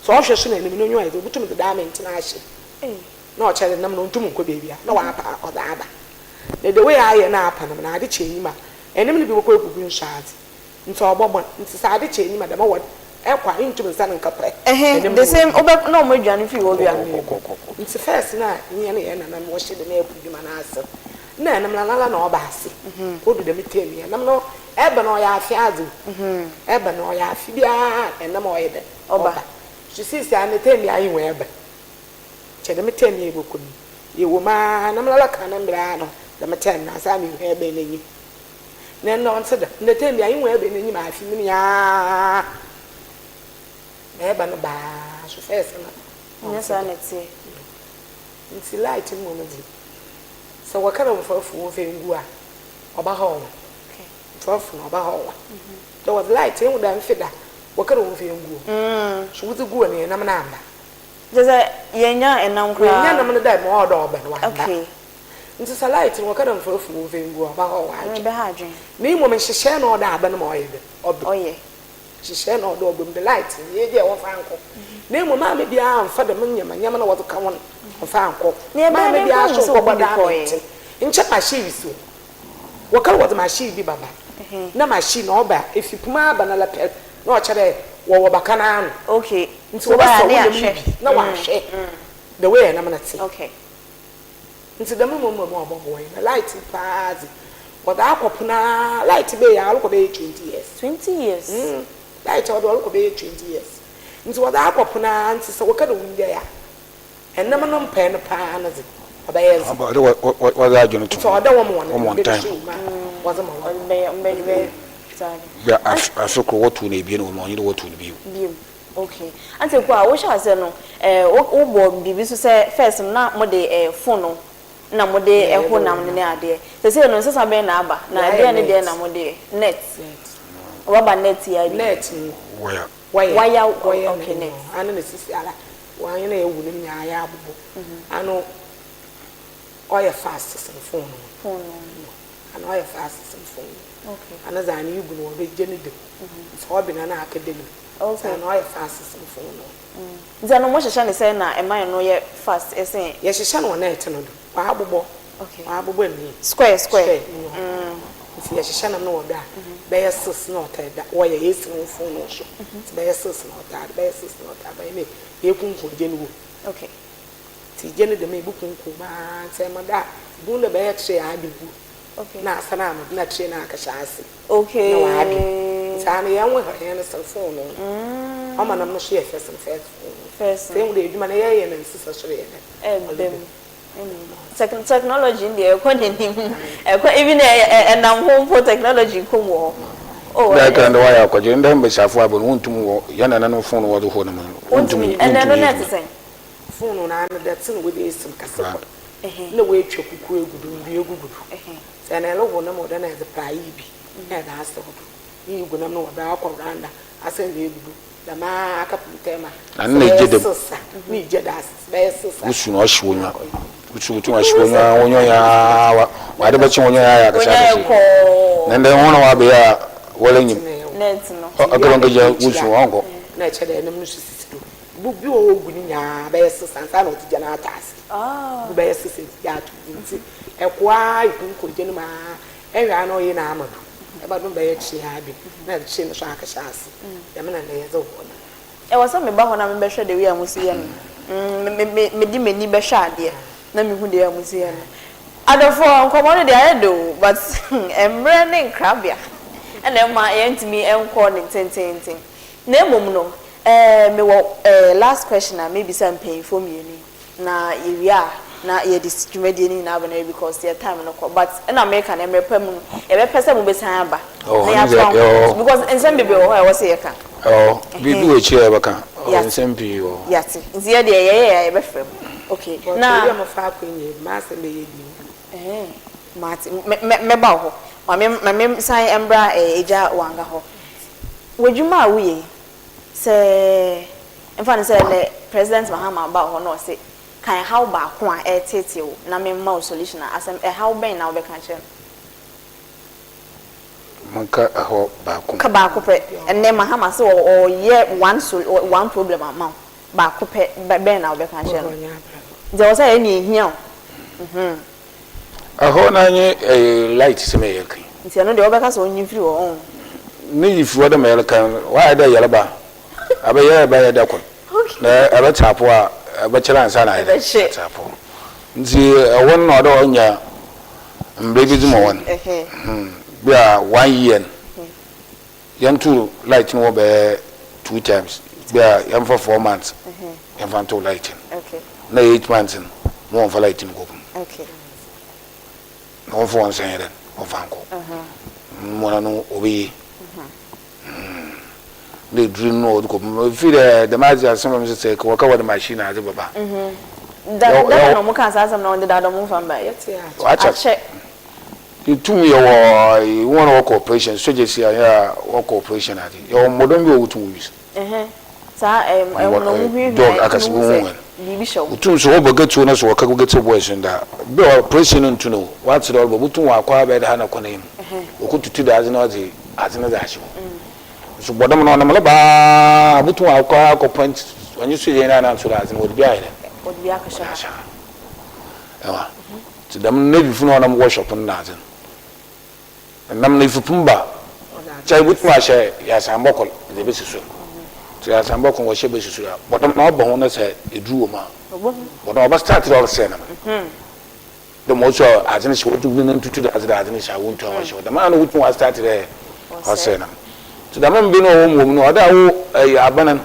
Sɛ ɔhwɛ so na ɛnam no onyiwa yɛ dze obotum dze daamɛnt no ahyɛ mu na ɔkyɛ dɛ nam no onntum nnkɔ beebiara na ɔapa ɔdze aba. Na the way ayɛ na apa nam no adze kye enyim a Enum no bi bɔkɔ ekugu nsu adze, ntsi ɔbɔbɔn, ntsi sɛ adze kye enyim a dɛm wɔ kɔ a inntum nnsan nnkɛpɛ Ehe, enum no the wɔ same, bi. wobɛ na ɔmo edwane fii hɔ bi a. Ntsi first no a hɛn hɛn nananom wɔhyɛ dɛm ɛpo dwuma no ase no, nna enum no anala na ɔba ase, odu dɛm term yi enum no ɛba no ɔyɛ afe adze o, ɛba no ɔyɛ afe biara enum ɔyɛ dɛn ɔba, so sesei ndɛ term yi ayehu ɛba. Nkyɛ dɛm term yi a yɛbɔkɔ mu yi, yɛwɔ mu ara na melala kan no mber ara no dɛm term no ansaana meehu ebɛn n'enyim. Na ndɛ ɔnntse dɛm, ndɛ term yi a ihu ebɛn n'enyim a afe mu no nyinaa na eba no ba ara so first no Nnyɛ ɔnntse saa dɛm. na ɛtseɛ. Ntsi light no mbom dze, sɛ wɔka dɛ wɔmfa afuw wɔmfa ngu a, ɔbɛhaw hɔn. Mfa afuw no ɔbɛhaw hɔn. Dɛ wɔdze light ehu dɛ mfe da. Wɔka dɛ wɔmfa ngu hɔ. So wodze guu hɔ no hɛn nam no ammba. Kyerɛ sɛ yɛnnya nam koraa. Woennya nam no dɛ ma ɔwɔ dɛ ɔba no, ɔammba. Okay. Ntsi sɛ light no wɔka dɛ mfa efuw mfa ngu hɔ a, ɔbɛhaw w'adwen. Ɔbɛha adwen. Na mbom nhyehyɛɛ na ɔwɔ dɛ aba no ma ɔyɛ dɛn? Ɔba. Ɔyɛ. Nhyehyɛɛ na ɔwɔ dɛ ɔba mu dɛ light no yɛ bi a wɔmfa nkɔ. Na mbom maame biara ammfa dɛm ndzɛmba ndzɛmba no a wɔdze ka ho no ɔmmfa annkɔ. Na yɛbɛyɛ Maame dɛn biara mpo so ahu sɛ obi nnkɔbɔ de do kɔeɛ? abɛntsen. Nkyɛ machine si hɔ. Wɔkar wɔdze machine bi bɛba, na machine no ɔba a, efi poma aba no ara pɛr na ɔkyerɛ dɛ wɔwɔ baka no ano. Okay. Ntsi So wɔayɛ wɔbɛsɔ a wo ne nam no yɛahwɛ. bi na wɔahwɛ the way a nam no tse. Okay. Ntsi dɛm mbom na ɔbɔboa hɛn. Na light paa dze, wɔdze akɔ pon ara, light bɛyɛ a ɔrokɔ bɛyɛ 20 years. 20 years? Mm, light a ɔdze ɔrokɔ bɛyɛ 20 years. Ntsi wɔdze akɔ pon ara, ntsi sɛ wɔka dɛ wongyae a, Ɛnam no mpɛɛ no paa no dze, ɔbɛyɛ dzen. Ɔdɛ wɔdze adwen to ho. Ntsi ɔwɔ dɛ wɔma hɔn wɔn mber time. so mu a wɔdze ma hɔn. Wɔdze bɛyɛ dza Bi a afe kor wɔtow no ebien wɔ mu a, ɔnye dɛ wɔtow no bio. Bio. Okay. Auntie Akua, wohyɛ ase no, eh, wo wobɔ biribi so sɛ first no na mode eh, fonoo na mode ho nam no ne adeɛ. Seesei no nsesa bɛn na aba? Na Yɛayɛ deɛn ne deɛn net. na mode yɛ? Net. Net. Rubber net yi ara bi? Net no. Wire. Wire. Wire, Wire okay, no, net. ano na sisi ara. Wɔn na ewu no nyinaa yɛ abobɔ. Ano ɔyɛ fast sen phone no. Phone no. Ano ɔyɛ fast sen phone no. Okay. Ano dza ano igu no wɔde gye ne dam. Nti ɔben ana aka dam no. Okay. Nti ano ɔyɛ fast sen phone no. Nti ano mo hyehyɛ ne sɛn na ɛma ɛno yɛ fast ɛsen. Yɛhyehyɛ no wɔ net no do. Wɔabobɔ. Okay. Wɔabobɔ ne. Square square. Square. Nti yɛhyehyɛ nam no wɔ do a bɛyɛ six na ɔtaa da wɔyɛ yɛsi no wɔ phone no so. Nti bɛyɛ six na ɔtaa do bɛyɛ six na ɔtaa do bɛyɛ ne Yɛkunkum gya no wɔ mu. Okay. Ntsi gya no dɛm a yebokunkum aa ntsi ɛma do a ibohu dɛ bɛyɛ tray a ade gu Okay. na asan ama do na tray no akɛhyɛ ase Okay. na ɔadwe. Ntsi ano hɛn ho hɛn no sen fononoo no. Ɔma nam no so yɛ fɛ sen first fononoo. First Ntsi ehu dɛ edwuma no yɛyɛ no nsesa so yɛ dɛn? Ɛba mu. Technology no deɛ ɛkɔ n'anim. Ɛkɔ even ɛnam ho mpo technology kɔ mu wɔ hɔ. Oh, Ndɛ kra ndɛ wɔayɛ akɔgye ndɛ mbasiafo abɔ no wonntum wɔ hɛn nananom fon no wɔdze hɔ no mu no wonntum Wontumi. Ɛnɛ wonntum no yɛ na ɛte edwuma. sɛn? Fononoo no ano dɛtse na wɔdze esi mu kɛse kor na woetwa kuku egu do, ndua egugu do. Sɛ na erohow nam wɔ do a na edze prae bi na edze asɛw do. Iyi gu nam no wɔ do a ɔkɔ round a asan dze egu do. Dɛm ara kɛpem term a Na sɛ nna bɛyɛ egye dɛm. sesa na egya da ase sɛ bɛyɛ sesa Wosu na ɔhye w'enyiwa. Wosu botum ahye w'enyiwa w'enyiwa yɛ aa wa w'ade bɛkye w'enyiwa yɛ ayɛ akɛse W'enyiwa yɛ akɛse. kɔɔ. Na ndɛ hɔn a wɔabɛyɛ a wɔrenyim. Net no. Ɔ ɔkɛlɛ ɔnkɛgya wosu ɔnnkɔ. Na ɛkyɛ dɛ ɛnam no so sisi do. Bu bi wɔ hɔ ogu ne nyinaa bɛyɛ sesa ansa na ɔdze gya no atɔ ase. Bu bɛyɛ sesa edze gya ato mu ntsi ɛko ara ekunkum gya no mu ara ɛhwɛ ara na ɔyɛ na ama do. Ɛba do no bɛyɛ kyee ara bi na edze kyee no so akɛhyɛ ase. Dɛm na ndɛ yɛdze wɔ no. Ɛwɔ sɛ meba hɔ na mebɛhwɛ the way a mosi yɛ no. Mm, me, me, mede m'ani bɛhwɛ adeɛ na mehu the way a mosi yɛ no. Adɔfoɔ, nkɔmmɔ no deɛ ayɛ dɛ o, but mmerɛ ne nkrabea na ɛmma yɛntumi nkɔ ne ntenteenten. Na mmom no, eh, mewɔ eh, last question a mɛbisa mpanyinfoɔ mmienu yi. Na yɛwie a na yɛde dwumadie no nyinaa aba no because yɛ time no kɔ but ɛna meka no mmerɛ pa mu no yɛbɛpɛ sɛ mobɛsan aba Oh, na ɛno deɛ yɛatoa yɛwɔ ho because nsɛm bebree wɔ hɔ a ɛwɔ sɛ yɛka. Ɛwɔ biribi wɔ akyire a yɛbɛka Yɛate. nsɛm pii wɔ hɔ. Yɛate nti yɛ deɛ yɛyɛ a yɛbɛfrɛ mo okay But na obi a mofa akwannya yi m'asɛm bɛyɛ din bio. Ɛhɛn mate mɛ mɛ mɛba wo hɔ ma me ma me san mbra ɛɛ Agya Wanga hɔ w'adwuma a woyɛ yi Sɛ mfa no sɛ nnɛ President Mahama ba wo hɔ na ɔse ka ɛhaw baako a ɛreteetee wo na memma wo solution a, asɛm ɛhaw bɛn na wobɛka akyerɛ no? Monka ɛhaw baako. Ka baako pɛ. Ɛnnɛ Mahama se ɔreyɛ one sol one problem ama wo, baako pɛ bɛn na wobɛka akyerɛ no? Nti ɛwɔ sɛ ɛyɛ nea ehia wo. Mhm. Ɛhɔ na nye ɛyɛ light sɛ mɛ yɛreka yi. Nti ɛno deɛ wobɛka sɛ ɔnyi mfiri hɔ ɔn. Ne yi firi hɔ dɛ mɛ yɛreka no wayɛ dɛ yɛreba abɛ yɛreba yɛ dɛ kor na ɛbɛ tse apɔ a ɛbɛ kyɛr ansa na ayɛ dɛ atse apɔ nti ɛhɔ no na ɔdɛ ɔnya mbrɛ bi dze ma hɔn bi a one year no Yɛnto light no wɔ bɛyɛ two times bi a yɛnfa four months yɛnfa nto light no na eight months no na wɔnfa light no kɔ kum na wɔnfa wɔn nsa yɛ dɛ wɔnfa nkɔ mmɔna no ɔbɛyɛ na eduru no wɔde kɔ kum efi dɛ dɛm adze asɛm a mesɛ sɛ wɔka wɔde machine adze bɛba. Da da na wɔn ka saa asɛm na wɔn deda dɔm nfa mba yɛ. Akyɛ. Tum yɛwɔ hɔn a wɔkɔ operation, sogyasi a wɔkɔ operation adze, yɛwɔ mbɔdɔm bi a wotum wo use. Dog akɛse bi wohu hɛn. Wotum so wɔbɔ gate no so wɔka gate boys no da. Bi a operation no nntu no o, wɔatse dɛ ɔrobɔ, botum wɔakɔ abɛyɛ dɛ ha na kɔ n'enyim. Wokotutu dɛ adze na ɔdze adze no dze ahyɛ hɔ. Nso bɔdɔm no ɔnam reba ara, botum akɔ akɔ point ɔnye sogyanyi no anantsew dɛ adze no wɔdze bi ayɛ dɛn? Wɔdze bi ahyɛ ha. Ewa. Ntsi dɛm no Nephifo no a ɔnam workshop no na adze no, nam no efipem ba, kyɛ ibotum ahyɛ yasambɔkor dze ebesi sor. Ntsi yasambɔkor no wɔhyɛ besi sor a, bɔdɔm no ɔba ho na sɛ edur wɔ mu a, bɔdɔm ɔbɛ start dɛ ɔresɛɛ nam no. Dɛ ma ɔsɔ adze no hyɛ, wotum ne nan tutu dɛ adze dɛ adze no hyɛ a wonntum wɔhyɛ hɔ. Dɛm ara na wotum wɔ start dɛ ɔresɛɛ nam. Ntsi dɛm mber no a ɔwɔ mu wɔ mu no, ɔwɔ dɛ awo ɛyɛ aban no,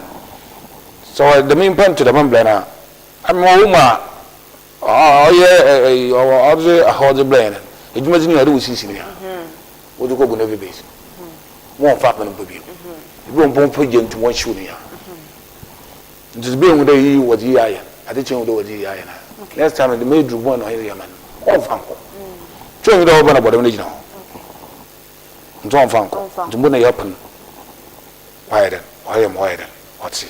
sɛ ɔyɛ dɛm nyimpa no to dɛm mbra no a, ama ɔwɔ mu a Ɔyɛ ɔdze ahɔdze brɛ hɛn no, edwumadzi no nyina ɔdze wosisi no a, wɔdze kɔgu navy base. Wɔmmfa aban mpo bio. Bi wɔ mpo wɔmmfa gya nntum wɔnnhyew no nyina. Ntsi dze ehu dɛ iyi wɔdze iyi ayɛ no, adze kye ehu dɛ wɔdze iyi ayɛ no a, next time no dɛm edur bɔn na ɔnye yɛ ma no, ɔmmfa nnkɔ. Nkyɛ onnyi dɛ ɔba na bɔdɔm no gyina hɔ. Ntsi ɔmmfa nnkɔ. Ntsi mbo na yɛpon ɔayɛ dɛn, ɔayɛ ma ɔayɛ dɛn, ɔtse.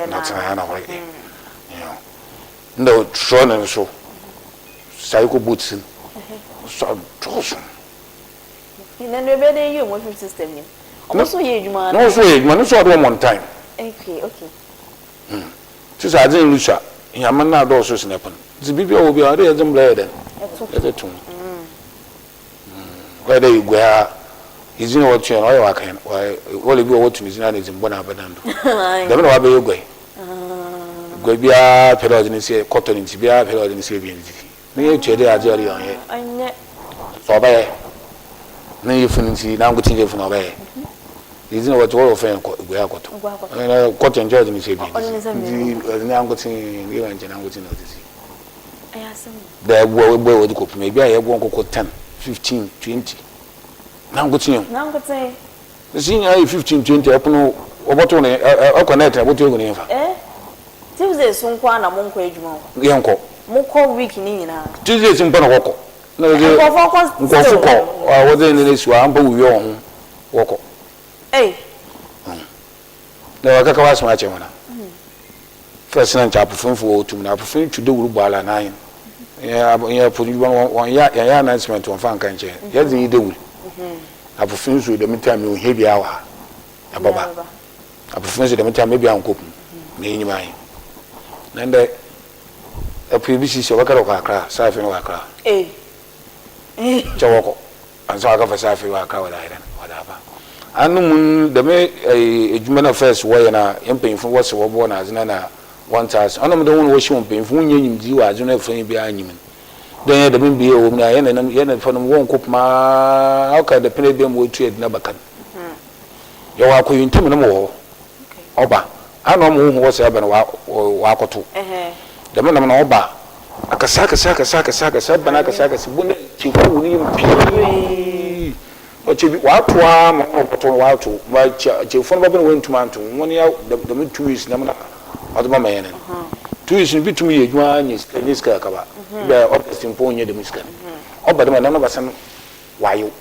Na ɔtse na na ɔreyɛ. Nna ɔkyerɛw no nso psycho boots no so adɔɔso. Na nea ɔbɛyɛ dɛ yi wɔn afiri system no mu. Wɔn nso yɛ adwuma. Na wɔn nso yɛ adwuma no nso ɔde wɔn on time. Okay. Ti sɛ adze nlusua nyama no adɔɔso sen ɛpono. Nti biribi a ɔwɔ biara ɔde yɛdze mbra yɛ dɛn? Yɛdze to mu. Ɔyɛ dɛ egua a edzin a wɔto no ɔyɛ wakan wɔle bi wɔ wɔto ne dzin a na edzin bɔn abɛdan do. Dɛm na wɔabɛyɛ gua yi. Gua biara pɛ dɛ ɔdze ne nsa kɔtɔ ne ntsi biara pɛ dɛ ɔdze ne nsa ebien dzidzi. Ne yɛ tua dɛ adze a ɔde yɛ ɔnnyɛ. Sɛ ɔbɛyɛ ne yefun ntsi nankotsee yefun ɔbɛyɛ. Edzin a wɔto wɔrefrɛ no kɔ gua akɔtɔ. Kɔtɔ nkyɛ ɔdze ne nsa ebien dzidzi. Ntsi ɔdze nankotsee ne yɛ nkyɛ nankotsee na ɔdze dzi. Dɛ eboa eboa wɔdze kɔ poma, bi a yɛboa nkokɔ ten, 15, 20 nankotsee o. Nankotsee. Sisi nyinaa yɛ 15, 20 ɛpono wɔbɔto ne ɔkɔ net na ɛbɔto egu ne nfa. Eh Tuesdays nko ara na monkɔ adwuma o. Yɛnkɔ. Mokɔ week ne nyinaa. Tuesdays mpo na wɔkɔ. Na wɔdze Nkurɔfoɔ kɔ still. Nkurɔfo kɔ a wɔdze ne ne si hɔ a mpo wowia wɔn ho wɔkɔ. Ei. Na wɔkɛka w'asɛm akyerɛ hɔn a. First na nkyɛ apofomfo wɔ tum na apofom twi dawur bɔ ala na ahen. Yɛ apo ndwuma no wɔn yɛ yɛnyɛ announcement wɔmfa nka nkyerɛ hɛn. Yɛdze nye dawur. Apofom so dɛm time yi ohia biara wɔ ha. Yɛbɔba. Apofom so dɛm time ebia nnkɔ kum na yenyim ahen. Na ndɛ ɛpo bi sisi ɔbɛka dɛ ɔkɔ Accra, saafee no wɔ Accra. Nkyɛ wɔkɔ. Ansa wɔakɛfa saafee wɔ Accra wɔdze ayɛ dɛn? Wɔdze aba. Ano mu no dɛm edwuma no a first wɔyɛ no a hɛn mpanyimfo no wɔse wɔboa no adze no na wɔnntse ase. Ɔnam dɛ hɔn a wɔhyɛ hɔn mpanyimfo wonnya nyimdzee wɔ adze no fa yi biara nnyim no. Dɛ nnyɛ dɛm mbea a ɔwɔ mu no a hɛn nananom hɛn nananom wɔnnkɔ poma ara ɔka dapɛn ebien ma woetua edin abakan. Yɛwɔ akɔyɛ ntamu no wɔ hɔ. Ɔba ana ɔma wohu hɔ sɛ aba no ɔakɔto. Dɛm nam no ɔba akɛse akɛse akɛse akɛse akɛse aba no akɛse akɛse bo no kyeku wo ne yam pii. Ɔkyɛ bi ɔato ara ma ɔkɔto no ɔato ma kyefo no bɛba no woenntum annto hɔn ya dɛm 2 weeks nam na ɔdze bɛma hɛn no. 2 weeks no bi tum yɛ edwuma ara nya sika nya sika kakaba. Bi a August mpo onnya dɛm sika no. Ɔba dɛm a nam no bɛsan ɔayew.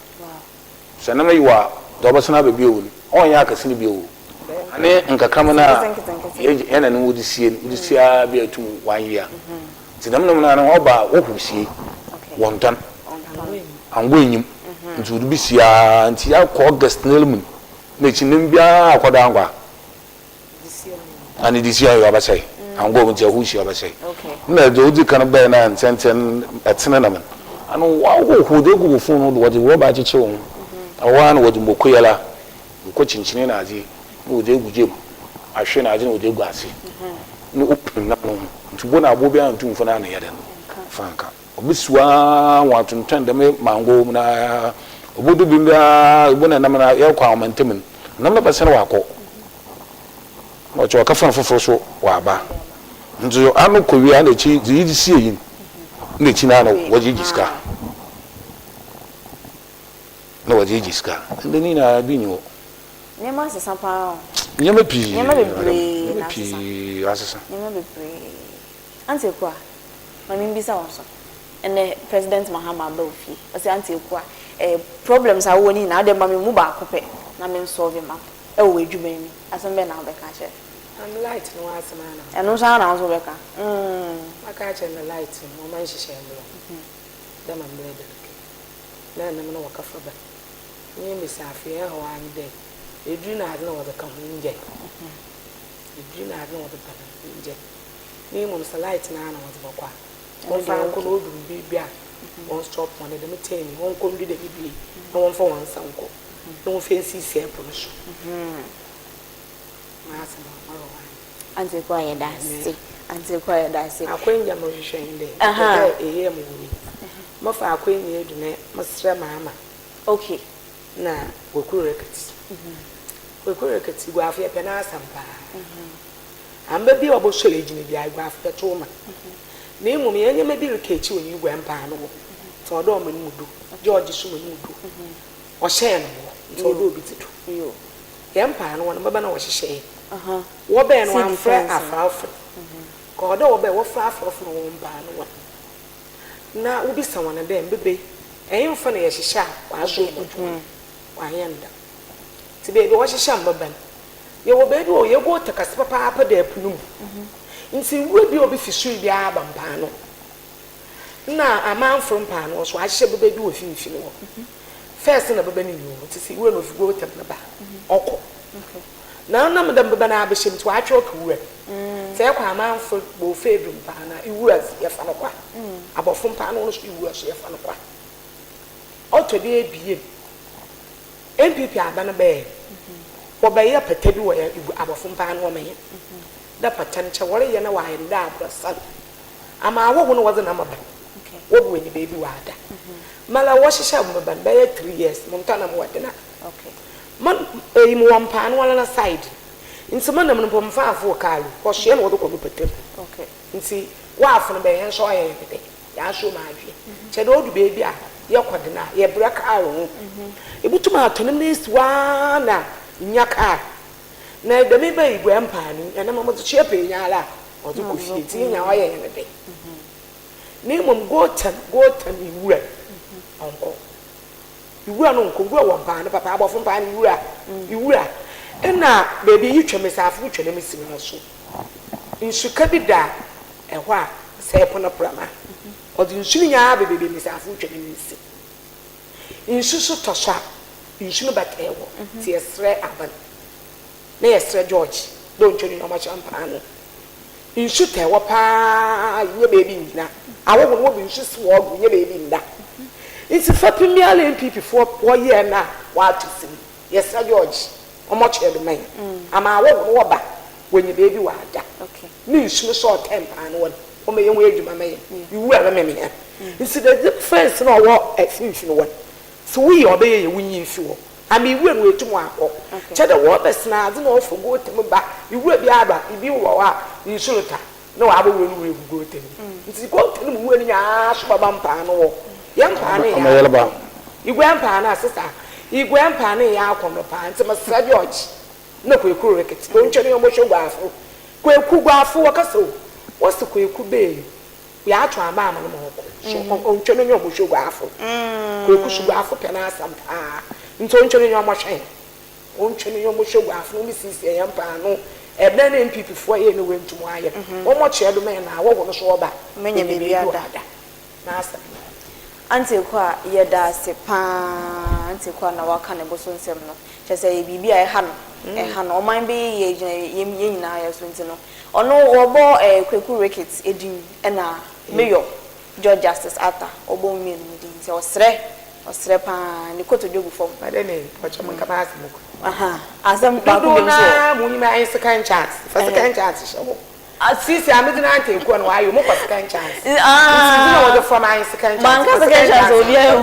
Sɛ nam yew a, dza ɔbɛsan aba bio no, ɔnnyɛ akɛse no bio o. Ane nkakramba no a hɛn nanom wɔdze sie no, wɔdze sie ara bi a etum wɔayea. Ntsi dɛm nam no ara ɔba a wɔhuw sie, wɔnntɔn. Angoa nnyim, ntsi wɔdze bi sie ara ntsi yɛakɔ August no mu no, na ekyir nam biara akɔdo angoa. Na ne disi ayɛ ɔbɛsɛe. Angoa mu nti ɛho si ɔbɛsɛe. Nna dza odzi kan bae no a ntsɛntsɛn ɛtsene nam no, ano wɔahohor dze egu wo fon no do, wɔdze rɔba akyekyer ho. Hɔ ara na wɔdze moko yɛla, moko kyenkyene na adze na wɔdze egu gya mu, ahwe na adze na wɔdze egu ase. Na opun nam no ho. Ntsi bo na abowa biara nntum mmfa n'ano nyɛ dɛn? Mmfa nnka. Obesiw ara wɔatontɔn dɛm mango mu no ara, obodu ber bi ara ebo na nam no yɛrokɔ ahoma ntamu no, nam no bɛsan ɔakɔ. Na ɔkyɛ ɔkɛfa no fofor so ɔaba. Ntsi ano kowie a nna ekyir dze edze sie yi no, nna ekyir no ara na wɔdze egye sika. Nna wɔdze egye sika. Ndɛ ne nyinara bi nnyi hɔ. Nneɛma asesa paa o. Nneɛma pii. Nneɛma bebree Nneɛma na asesa. pii asesa. Nneɛma bebree. Auntie Akua, ma mimbisa wo nso. Ɛnɛ President Mahama aba wo fie, ɔse Auntie Akua, eh, problems a wowɔ no nyinaa wode ma me mu baako pɛ na me nsolve ma wo ɛwɔ w'adwuma yi mu, asɛm bɛn na wobɛka akyerɛ no? Am light no ho asɛm ara na mɛka. Ɛno nso ara na wo nso wobɛka? Mm. Mɛka akyerɛ no dɛ light no wɔmma nhyehyɛɛ mbra mu dɛ ma mbrɛ da no kɛ na ɛnam na wɔkɛfa ba nye mbasiafo hɛn haw ara nye dɛ edur na adze na wɔdze ka ho nngyae edur na adze na wɔdze ba no nngyae na mbom sɛ light no ara na wɔdze bɔkɔ a Wɔmfa nkɔ na odu mber bi a wɔn stop hɔn dɛ dɛm term yi wɔnkɔ ndu dɛm ber yi na wɔmfa hɔn nsa nkɔ na wɔmfa nsiesie po no so. M'asɛm a ɔrɔ hɔ nye. Auntie Akua yɛda ase. Auntie Akua yɛda ase. Akwanya mohwehwɛ nye dɛ mepɛ dɛ eyɛ mo wɔ yi. Mofa akwanya yi do na meserɛ maama. Okay. Na Kweku Ricketts. Kweku Ricketts, Iguafo yɛpɛ n'asɛm paa. Amba bi a ɔbɔsoɛr egyina bi a Eguafo bɛtow ma. Na mbom hɛn ndzɛmba bi reka ekyir wɔ Uruguay mpaa no hɔ, ntsi ɔwɔ dɛ ɔma no mu do. George so ma no mu do. Ɔhyɛɛ no hɔ, ntsi ɔwɔ dɛ obi dzi do. Hɛn mpaa no hɔ no, mbɛba na wɔhyehyɛɛ. Wɔbae no, wɔammfrɛ afrafo no. Nka ɔwɔ dɛ wɔbae, wɔfrɛ afrafo no wɔ hɔn mpaa no hɔ na wobisa hɔn dɛ, Mbɛba yi, henfa na yɛhyehyɛ a wɔasoɛr bɔto hɔn? Wɔannyɛ no dɛm. Ntsi beebi a wɔhyehyɛ mbɛba no, Yɛwɔ beebi wɔ hɔ, yegu ɔta kɛse papaapa da po no mu. Ntsi nwura bi a obi fi sor biara ba mpaano. Nna amanfor mpaano so wɔahyehyɛ bɛba bi wɔ finimfin hɔ. First nna bɛba no nnyi hɔ, ntsi sɛ nwura no ofi gurotam no ba a, ɔkɔ. Na ɔnam dɛ mbɛba no abɛhyɛ mu ntsi wɔatwe ɔka nwura no. Sɛ yɛkɔ amanfor Bofedu mpaano a, nwura dze yɛfa no kwa. Abɔfo mpaano no so nwura so yɛfa no kwa. Ɔtɔ do ebien, NPP aban bɛɛ wɔbɛyɛ pata bi wɔ yɛn aborɔfo mpaa no wɔma hɛn dɛ pata no kyɛ wɔreyɛ na wɔayɛ no dɛ aborɔsan ama ahɔho no wɔdze nam aba wɔbu enyi beebi wɔada mala wɔhyehyɛ mbaba no bɛyɛ 3 years montɔ nam wɔde na ma eyi mowɔ mpaa no wɔla na side ntsi mo nam no mpo mfa afo wɔ kaar wɔsoɛ na wɔdze kɔ mo pata mu ntsi wɔafo no bɛyɛ hɛn so ɔyɛ hɛn dɛ. Yɛaso mu adwen. Kyerɛ dɛ odu beebi a yɛkɔ den a, yɛbrɛ kaar ho. Ibotum atɔ no na esi hɔ ara na innya kaar. Na dɛm ebɛ yi gua mpaa no, ɛno no wɔdze kyea pɛɛ nyara a, ɔdze kɔ fie ntsi inya ɔyɛ hɛn dɛ. Na mbom gotan, gotan nwura no, ɔnnkɔ. Nwura no nnkɔ, nwura wɔ mpaa no papa, abɔfo mpaa no nwura, nwura. Nna beebi iyi twa mu, saafo twa na misi no so. Nsuka bi da ɛhɔ a sɛ ɛpo no prama a, ɔdze nsu no nyinaa ba beebi a mbasiafo rotwa no nsi. Nsu so tɔ so a, nsu no bɛtaa hɔ. Ntsi yɛserɛ aban na yɛserɛ George dɛ ontwa no ndzɛmba mpaano. Nsu taa hɔ paa, nnyɛ beebi nngyina. Ahɔho no wɔdze nsu si hɔ do, nnyɛ beebi nnda. Ntsi fapem biara a NPP foɔ wɔyɛɛ no a wɔato sin, yɛserɛ George ɔmmɔtoa do ma hɛn ama ahɔho no wɔba wɔnya beebi wɔada. Ne nsu no sɛ ɔtɛn paanoo no, wɔma yɛn ho edwuma ma yɛn. Iwura no mem hɛn. Ntsi dɛ dze fence no a ɔwɔ finimfin hɔ no, sɛ woyi a ɔbɛyɛ yie wonyi mfi hɔ. Ama iwura no oetum ɔakɔ. Kyerɛ dɛ wɔbɛsena adze na ɔfa goota mu ba. Iwura bi aba, bi wɔ hɔ a nsu rotɔ a, na ɔabɔwura no wura egu goota no mu. Ntsi goota no mu wura no nyinaa so bɛba mpaano hɔ. Hɛn mpaano nnyɛ akɔnnɔ. Iguaa mpaano a, sesa. Iguaa mpaano nnyɛ akɔnnɔ paa. Ntsi meserɛ George na Kweku reketse na ontwa ne ɔmbɔhwɛ guafo. Kweku, guafo wɔkasa o, wɔse Kweku bee yɛato aba ama no ma ɔkɔ so ontwa ne ɔmbɔhwɛ guafo. Kweku so guafo pɛ n'asɛm paa ntsi ontwa ne ɔmbɔhwɛ hɛn. Ontwa ne ɔmbɔhwɛ guafo na ombesiesie hɛn paano. Ɛbɛn na NPP foɔ yɛe na woenntum wɔayɛ no, wɔmmɔtoa do ma hɛn na ahɔho no so wɔba Menya wonya beebi beebi ada. wɔada. N'asɛm no. Auntie Akua yɛda ase paa Auntie Akua na waka ne bo so nsɛm no. Kyerɛ sɛ ɛyɛ biribi a ɛha no, ɛha no. Ɔman bɛyɛ yie gyina yɛn yɛn nyinaa yɛ so nti no, ɔno wɔbɔ ɛɛ Kweku Ricketts edin ɛna Mayor George Justice Arthur wɔbɔ wɔn mmienu no din nti ɔsrɛ, ɔsrɛ pa ara, ne kotodwe gu fam. Adɛn ne ɔkyɛ mo nka m'asɛm kɔ. Aha, asɛm baako Dodow biom no nso wɔ. ara mo nyim ayɛ second chance, fa second chance hyɛ hɔ. Sisi a medze nante ekuo no wɔayɛ ɔmo kɔ second chance. Nti dzi na wɔdze frɛ me second chance. Manka second chance obi ahu.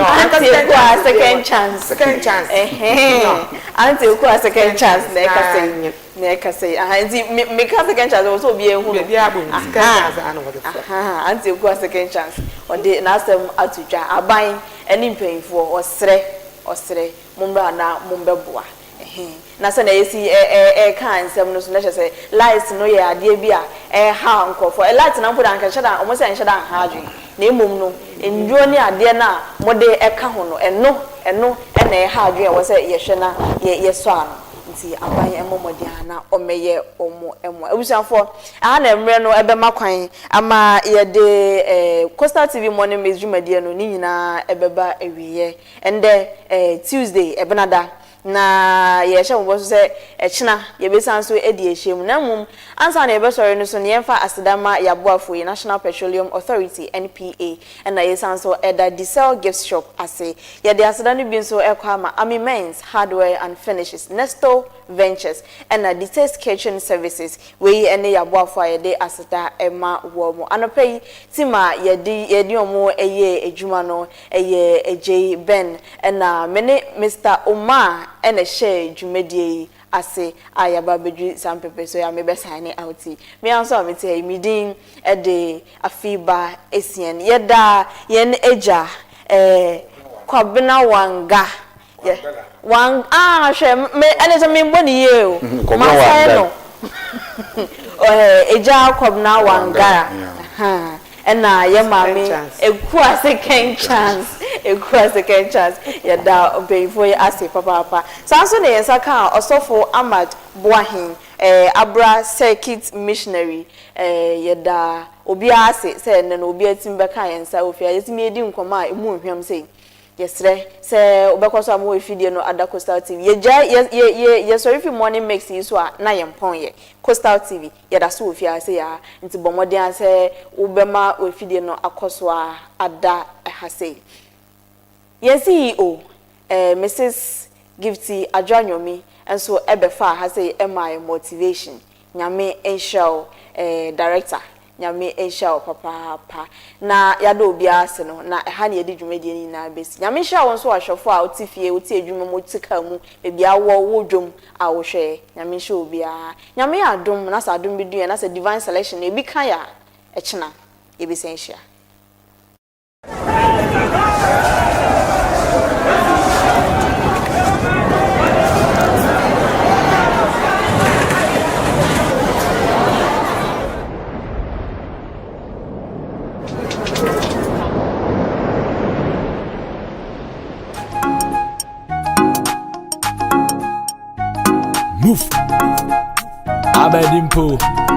Auntie Ekua second chance. Second chance. Ɛhɛn. Auntie Ekua second chance na ɛkasa yi. Na ɛkasa yi. Aha nti me meka second chance wɔ sɛ obi ahu no. Baabi abɔ mu second chance ana wɔdze frɛ. Aha Auntie Ekua second chance. Ɔde n'asɛm ato dwa. Aban ɛne mpanyinfoɔ ɔsrɛ ɔsrɛ mommra na mombɛboa. Ɛhɛn. Na sɛnea yɛsi reka nsɛm no so no, na kyerɛ sɛ light no yɛ adeɛ bi a ɛha nkurɔfoɔ. Light no mpo de anka ɛnhyɛ da, wɔn sɛ ɛnhyɛ da nha adwene. Na mmom no, nnuro ne adeɛ no a mode ka ho no, ɛno, ɛno na ɛha adwene a ɛwɔ sɛ yɛhwɛ na yɛ, yɛsɔ ano. Nti aban mmɔ mmɔden ara na wɔmmɛyɛ wɔn mmoa. Abusuafoɔ, ɛha na mmerɛ no bɛma kwan ama yɛde eh, Coastal TV Morning Mix dwumadie no ne nyinaa ɛbɛba awieɛ. Ɛndɛ eh, Tuesday, Ɛbenada, Na yɛhyɛ mo bɔ nso sɛ ɛkyena yɛbɛsan nso adi ahyiam. Na mmom ansa na yɛbɛsɔre no so no yɛmfa aseda mma yɛn aboafoɔ yi, National Petroleum Authority, NPA, ɛna yɛsan nso da Diesel Gift Shop ase. Yɛde aseda no bi nso rekɔ ama Ami Mens Hardware and Finishes, Nesto Ventures, ɛna Detaste Kitchen Services. Wei ne yɛn aboafoɔ a yɛde aseda ma wɔn. Anɔpa yi, team a yɛde yɛne wɔn yɛɛ adwuma no Ɛyɛ Agyei Ben na me ne Mister Omar na ɛhyɛɛ dwumadie yi ase a yɛaba abɛduru saa mpɛpɛsoɔ yi a mebɛ sign out yi. Me ara nso a mete ha yi, me din de Afiba Essien. Yɛda yɛn agya eh, Kwabena Wanga, yɛ, Wang, ah hwɛ, me, ɛne sɛ mebɔ ne yie o, Kwabena masae Wangara. no. Eh, Agya Kwabena Wangara, Wangara, yeah. ahaa. Ɛna yɛ maame Akua second chance Akua second chance yɛda mpanyinfoɔ yi ase papaapa saa nso na yɛn nsa kaa Ɔsɔfo Ahmad Boahen eh Abra circuit missionary eh yɛda obiara ase sɛ ɛnɛ no obiara tumi bɛkaa yɛn nsa wɔ fie ha yɛtumi adi nkɔmmɔ a ɛmu nhwam sei yɛsrɛ sɛ wobɛkɔ so ama w'afidie no ada Coastal TV yɛgyae yɛ yɛ yɛ yɛsɔre fi morning mix yi so a na yɛn pɔn yɛ Coastal TV Yɛda so wɔ fie ha sei ara, nti bɔ mmɔden ara sɛ wobɛma w'afidie no akɔ so ara ada ha sei. Yɛn CEO, eh, Misis Gifty Adwoa Nyomi nso bɛfaa ha sei maa yɛn motivation. Nyame nhyira wo, eh, Director. Nyame nhyira wo papaapa. Na yɛada obiara ase no, na ɛha na yɛde dwumadie no nyinaa bɛsi. Nyame nhyira wo nso ahwɛfoɔ a wote fie, wote adwuma mu, wote kaa mu, baabi a wowɔ, wowɔ dwam a wohwɛ yɛ. Nyame nhyira obiara. Nyame yɛ adom na sɛ adom bi du yɛn na sɛ divine selection no ebi ka yɛ a, ɛkyena yɛbɛsan ahyia. Move. Abedimpo.